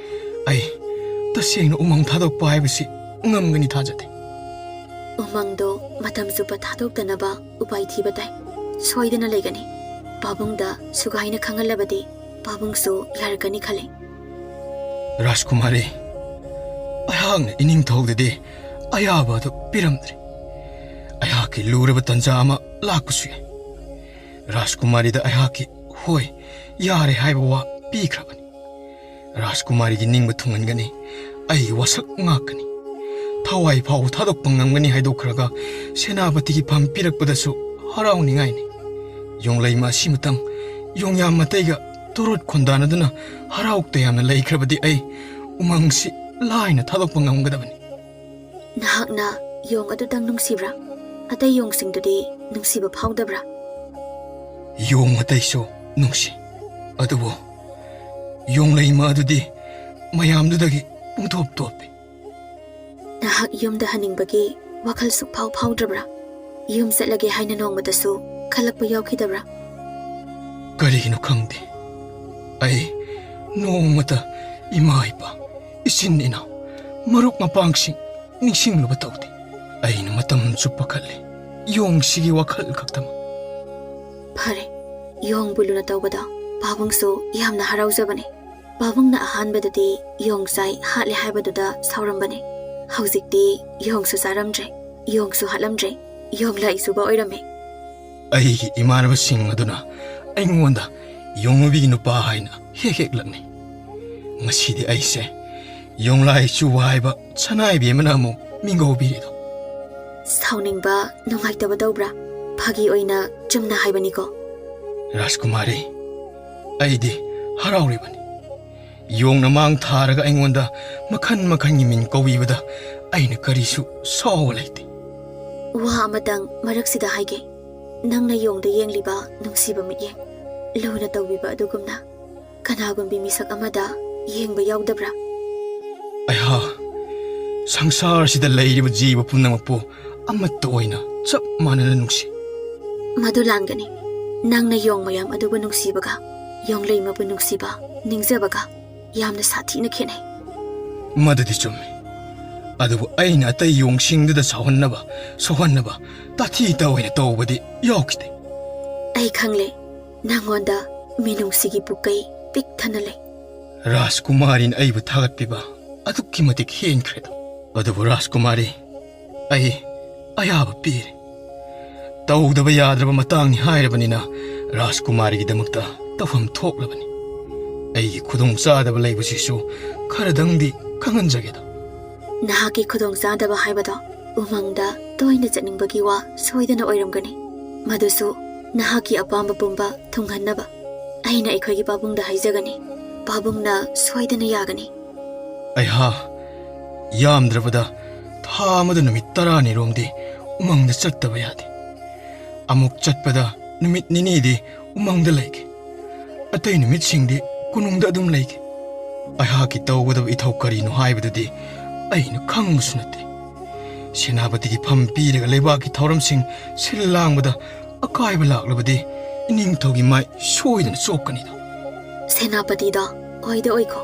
ꯑꯩ ꯇꯁꯦꯡꯅ ꯎꯃꯪ ꯊꯥꯗꯣꯛꯄ ꯍꯥꯏꯕꯁꯤ ꯉꯝꯒꯅꯤ ꯊꯥꯖꯗꯦ꯫ ꯎꯃꯪꯗꯣ ꯃꯇꯝ ꯆꯨꯞꯄ ꯊꯥꯗꯣꯛꯇꯅꯕ ꯎꯄꯥꯏ ꯊꯤꯕ ꯇꯥꯏ꯫ ꯁꯣꯏꯗꯅ ꯂꯩꯒꯅꯤ꯫ ꯄꯥꯕꯨꯡꯗ ꯁꯨꯒꯥꯏꯅ ꯈꯪꯍꯜꯂꯕꯗꯤ ꯄꯥꯕꯨꯡꯁꯨ ꯌꯥꯔꯛꯀꯅꯤ ꯈꯜꯂꯤ꯫ ꯔꯥꯖꯀꯨꯃꯥꯔꯤ, ꯑꯩꯍꯥꯛꯅ ꯏꯅꯤꯡꯊꯧꯗꯗꯤ ꯑꯌꯥꯕ ꯑꯗꯨ ꯄꯤꯔꯝꯗ꯭ꯔꯤ꯫ ꯑꯩꯍꯥꯛꯀꯤ ꯂꯨꯔꯕ ꯇꯟꯖꯥ ꯑꯃ ꯂꯥꯛꯄꯁꯨ ꯌꯥꯏ꯫ ꯔꯥꯖꯀꯨꯃꯥꯔꯤꯗ ꯑꯩꯍꯥꯛꯀꯤ "ꯍꯣꯏ, ꯌꯥꯔꯦ" ꯍꯥꯏꯕ ꯋꯥ ꯄꯤꯈ꯭ꯔꯕꯅꯤ꯫ ꯔꯥꯖꯀꯨꯃꯥꯔꯤꯒꯤ ꯅꯤꯡꯕ ꯊꯨꯡꯍꯟꯒꯅꯤ꯫ ꯑꯩ ꯋꯥꯁꯛ ꯉꯥꯛꯀꯅꯤ꯫ ꯊꯋꯥꯏ ꯐꯥꯎꯕ ꯊꯥꯗꯣꯛꯄ ꯉꯝꯒꯅꯤ ꯍꯥꯏꯗꯣꯛꯈ꯭ꯔꯒ ꯁꯦꯅꯥꯄꯇꯤꯒꯤ ꯐꯝ ꯄꯤꯔꯛꯄꯗꯁꯨ ꯍꯔꯥꯎꯅꯤꯡꯉꯥꯏꯅꯤ꯫ ꯌꯣꯡꯂꯩꯃ ꯑꯁꯤꯃꯇꯪ ꯌꯣꯡꯌꯥꯝ ꯃꯇꯩꯒ ꯇꯣꯔꯣꯠ ꯈꯣꯟꯗꯥꯅꯗꯨꯅ ꯍꯔꯥꯎ ꯇꯌꯥꯝꯅ ꯂꯩꯈ꯭ꯔꯕꯗꯤ ꯑꯩ ꯎꯃꯪꯁꯤ ꯂꯥꯏꯅ ꯊꯥꯗꯣꯛꯄ ꯉꯝꯒꯗꯕꯅꯤ꯫ ꯅꯍꯥꯛꯅ ꯌꯣꯡ ꯑꯗꯨꯇꯪ ꯅꯨꯡꯁꯤꯕ꯭ꯔꯥ? ꯑꯇꯩ ꯌꯣꯡꯁꯤꯡꯗꯨꯗꯤ ꯅꯨꯡꯁꯤꯕ ꯐꯥꯎꯗꯕ꯭ꯔꯥ? ꯌꯣꯡ ꯑꯇꯩꯁꯨ ꯅꯨꯡꯁꯤ, ꯑꯗꯨꯕꯨ ꯌꯣꯡꯂꯩꯃ ꯑꯗꯨꯗꯤ ꯃꯌꯥꯝꯗꯨꯗꯒꯤ ꯄꯨꯡꯇꯣꯞ ꯇꯣꯞꯄꯤ꯫ ꯅꯍꯥꯛ ꯌꯨꯝꯗ ꯍꯟꯅꯤꯡꯕꯒꯤ ꯋꯥꯈꯜ ꯁꯨꯛꯐꯥꯎ ꯐꯥꯎꯗ꯭ꯔꯕ꯭ꯔꯥ? ꯌꯨꯝ ꯆꯠꯂꯒꯦ ꯍꯥꯏꯅ ꯅꯣꯡꯃꯇꯁꯨ ꯈꯜꯂꯛꯄ ꯌꯥꯎꯈꯤꯗꯕ꯭ꯔꯥ? ꯀꯔꯤꯒꯤꯅꯣ ꯈꯪꯗꯦ, ꯑꯩ ꯅꯣꯡꯃꯇ ꯏꯃꯥ ꯏꯄꯥ, ꯏꯆꯤꯟ ꯏꯅꯥꯎ, ꯃꯔꯨꯞ ꯃꯄꯥꯡꯁꯤꯡ ꯅꯤꯡꯁꯤꯡꯂꯨꯕ ꯇꯧꯗꯦ꯫ ꯑꯩꯅ ꯃꯇꯝ ꯆꯨꯞꯄ ꯈꯜꯂꯤ, ꯌꯣꯡꯁꯤꯒꯤ ꯋꯥꯈꯜ ꯈꯛꯇꯃꯛ꯫ ꯐꯔꯦ, ꯌꯣꯡꯕꯨ ꯂꯨꯅ ꯇꯧꯕꯗ ꯄꯥꯕꯨꯡꯁꯨ ꯌꯥꯝꯅ ꯍꯔꯥꯎꯖꯕꯅꯤ꯫ ꯄꯥꯕꯨꯡꯅ ꯑꯍꯥꯟꯕꯗꯗꯤ ꯌꯣꯡ ꯆꯥꯏ ꯍꯥꯠꯂꯦ ꯍꯥꯏꯕꯗꯨꯗ ꯁꯥꯎꯔꯝꯕꯅꯤ꯫ ꯍꯧꯖꯤꯛꯇꯤ ꯌꯣꯡꯁꯨ ꯆꯥꯔꯝꯗ꯭ꯔꯦ, ꯌꯣꯡꯁꯨ ꯍꯥꯠꯂꯝꯗ꯭ꯔꯦ, ꯌꯣꯡ ꯂꯥꯏ ꯆꯨꯕ ꯑꯣꯏꯔꯝꯃꯦ꯫ ꯑꯩꯒꯤ ꯏꯃꯥꯟꯅꯕꯁꯤꯡ ꯑꯗꯨꯅ ꯑꯩꯉꯣꯟꯗ ꯌꯣꯡꯅꯕꯤꯒꯤ ꯅꯨꯄꯥ ꯍꯥꯏꯅ ꯍꯦꯛ ꯍꯦꯛ ꯂꯛꯅꯩ꯫ ꯉꯁꯤꯗꯤ ꯑꯩꯁꯦ ꯌꯣꯡꯂꯥꯏ ꯆꯨꯕ ꯍꯥꯏꯕ ꯁꯅꯥꯏꯕꯤ ꯑꯃꯅ ꯑꯃꯨꯛ ꯃꯤꯡꯒꯧꯕꯤꯔꯦꯗꯣ꯫ ꯁꯥꯎꯅꯤꯡꯕ, ꯅꯨꯡꯉꯥꯏꯇꯕ ꯇꯧꯕ꯭ꯔꯥ? ꯐꯥꯒꯤ ꯑꯣꯏꯅ ꯆꯨꯝꯅ ꯍꯥꯏꯕꯅꯤꯀꯣ꯫ ꯔꯥꯖꯀꯨꯃꯥꯔꯤ, ꯑꯩꯗꯤ ꯍꯔꯥꯎꯔꯤꯕꯅꯤ꯫ ꯌꯣꯡꯅ ꯃꯥꯡ ꯊꯥꯔꯒ ꯑꯩꯉꯣꯟꯗ ꯃꯈꯟ ꯃꯈꯟꯒꯤ ꯃꯤꯡ ꯀꯧꯕꯤꯕꯗ ꯑꯩꯅ ꯀꯔꯤꯁꯨ ꯁꯥꯎꯕ ꯂꯩꯇꯦ꯫ ꯋꯥ ꯑꯃꯇꯪ ꯃꯔꯛꯁꯤꯗ ꯍꯥꯏꯒꯦ꯫ ꯅꯪꯅ ꯌꯣꯡꯗ ꯌꯦꯡꯂꯤꯕ ꯅꯨꯡꯁꯤꯕ ꯃꯤꯠꯌꯦꯡ, ꯂꯨꯅ ꯇꯧꯕꯤꯕ ꯑꯗꯨꯒꯨꯝꯅ ꯀꯅꯥꯒꯨꯝꯕꯤ ꯃꯤꯁꯛ ꯑꯃꯗ ꯌꯦꯡꯕ ꯌꯥꯎꯗꯕ꯭ꯔꯥ? ꯑꯩꯍꯥ, ꯁꯪꯁꯥꯔꯁꯤꯗ ꯂꯩꯔꯤꯕ ꯖꯤꯕ ꯄꯨꯝꯅꯃꯛꯄꯨ ꯑꯃꯠꯇ ꯑꯣꯏꯅ ꯆꯞ ꯃꯥꯟꯅꯅ ꯅꯨꯡꯁꯤ꯫ ꯃꯗꯨ ꯂꯥꯟꯒꯅꯤ꯫ ꯅꯪꯅ ꯌꯣꯡ ꯃꯌꯥꯝ ꯑꯗꯨꯕꯨ ꯅꯨꯡꯁꯤꯕꯒ ꯌꯣꯡꯂꯩꯃꯕꯨ ꯅꯨꯡꯁꯤꯕ ꯅꯤꯡꯖꯕꯒ ꯌꯥꯝꯅ ꯁꯥꯊꯤꯅ ꯈꯦꯠꯅꯩ꯫ ꯃꯗꯨꯗꯤ ꯆꯨꯝꯃꯤ꯫ ꯑꯗꯨꯕꯨ ꯑꯩꯅ ꯑꯇꯩ ꯌꯣꯡꯁꯤꯡꯗꯨꯗ ꯁꯥꯎꯍꯟꯅꯕ, ꯁꯣꯛꯍꯟꯅꯕ, ꯇꯥꯊꯤ ꯇꯥꯑꯣꯏꯅ ꯇꯧꯕꯗꯤ ꯌꯥꯎꯈꯤꯗꯦ꯫ ꯑꯩ ꯈꯪꯂꯦ, ꯅꯪꯉꯣꯟꯗ ꯃꯤꯅꯨꯡꯁꯤꯒꯤ ꯄꯨꯀꯩ ꯄꯤꯛ ꯊꯟꯅ ꯂꯩ꯫ ꯔꯥꯖꯀꯨꯃꯥꯔꯤꯅ ꯑꯩꯕꯨ ꯊꯥꯒꯠꯄꯤꯕ ꯑꯗꯨꯛꯀꯤ ꯃꯇꯤꯛ ꯍꯦꯟꯈ꯭ꯔꯦꯗ꯫ ꯑꯗꯨꯕꯨ ꯔꯥꯖꯀꯨꯃꯥꯔꯤ, ꯑꯩ ꯑꯌꯥꯕ ꯄꯤꯔꯦ꯫ ꯇꯧꯗꯕ ꯌꯥꯗ꯭ꯔꯕ ꯃꯇꯥꯡꯅꯤ ꯍꯥꯏꯔꯕꯅꯤꯅ ꯔꯥꯖꯀꯨꯃꯥꯔꯤꯒꯤꯗꯃꯛꯇ ꯇꯧꯐꯝ ꯊꯣꯛꯂꯕꯅꯤ꯫ ꯑꯩꯒꯤ ꯈꯨꯗꯣꯡꯆꯥꯗꯕ ꯂꯩꯕꯁꯤꯁꯨ ꯈꯔꯗꯪꯗꯤ ꯈꯪꯍꯟꯖꯒꯦꯗ꯫ ꯅꯍꯥꯛꯀꯤ ꯈꯨꯗꯣꯡꯆꯥꯗꯕ ꯍꯥꯏꯕꯗꯣ ꯎꯃꯪꯗ ꯇꯣꯏꯅ ꯆꯠꯅꯤꯡꯕꯒꯤ ꯋꯥ ꯁꯣꯏꯗꯅ ꯑꯣꯏꯔꯝꯒꯅꯤ꯫ ꯃꯗꯨꯁꯨ ꯅꯍꯥꯛꯀꯤ ꯑꯄꯥꯝꯕ ꯄꯨꯝꯕ ꯊꯨꯡꯍꯟꯅꯕ ꯑꯩꯅ ꯑꯩꯈꯣꯏꯒꯤ ꯄꯥꯕꯨꯡꯗ ꯍꯥꯏꯖꯒꯅꯤ꯫ ꯄꯥꯕꯨꯡꯅ ꯁꯣꯏꯗꯅ ꯌꯥꯒꯅꯤ꯫ ꯑꯩꯍꯥ, ꯌꯥꯝꯗ꯭ꯔꯕꯗ ꯊꯥ ꯑꯃꯗ ꯅꯨꯃꯤꯠ ꯇꯔꯥꯅꯤꯔꯣꯝꯗꯤ ꯎꯃꯪꯗ ꯆꯠꯇꯕ ꯌꯥꯗꯦ꯫ ꯑꯃꯨꯛ ꯆꯠꯄꯗ ꯅꯨꯃꯤꯠ ꯅꯤꯅꯤꯗꯤ ꯎꯃꯪꯗ ꯂꯩꯒꯦ꯫ ꯑꯇꯩ ꯅꯨꯃꯤꯠꯁꯤꯡꯗꯤ ꯀꯣꯅꯨꯡꯗ ꯑꯗꯨꯝ ꯂꯩꯒꯦ꯫ ꯑꯩꯍꯥꯛꯀꯤ ꯇꯧꯒꯗꯕ ꯏꯊꯧ ꯀꯔꯤꯅꯣ ꯍꯥꯏꯕꯗꯨꯗꯤ ꯑꯩꯅ ꯈꯪꯕꯁꯨ ꯅꯠꯇꯦ꯫ ꯁꯦꯅꯥꯄꯇꯤꯒꯤ ꯐꯝ ꯄꯤꯔꯒ ꯂꯩꯕꯥꯛꯀꯤ ꯊꯧꯔꯝꯁꯤꯡ ꯁꯤꯜ ꯂꯥꯡꯕꯗ ꯑꯀꯥꯏꯕ ꯂꯥꯛꯂꯕꯗꯤ ꯏꯅꯤꯡꯊꯧꯒꯤ ꯃꯥꯏ ꯁꯣꯏꯗꯅ ꯆꯣꯞꯀꯅꯤꯗ꯫ ꯁꯦꯅꯥꯄꯇꯤꯗ ꯑꯣꯏꯗ ꯑꯣꯏꯈꯣ꯫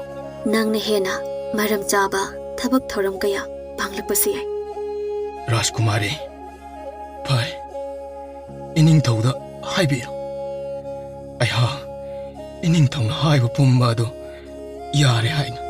ꯅꯪꯅ ꯍꯦꯟꯅ ꯃꯔꯝ ꯆꯥꯕ ꯊꯕꯛ ꯊꯧꯔꯝ ꯀꯌꯥ ꯄꯥꯡꯂꯛꯄꯁꯨ ꯌꯥꯏ꯫ ꯔꯥꯖꯀꯨꯃꯥꯔꯤ, ꯐꯔꯦ, ꯏꯅꯤꯡꯊꯧꯗ ꯍꯥꯏꯕꯤꯔꯣ꯫ ꯑꯩꯍꯥꯛ ꯏꯅꯤꯡꯊꯧꯅ ꯍꯥꯏꯕ ꯄꯨꯝꯕ ꯑꯗꯨ ꯌꯥꯔꯦ ꯍꯥꯏꯅ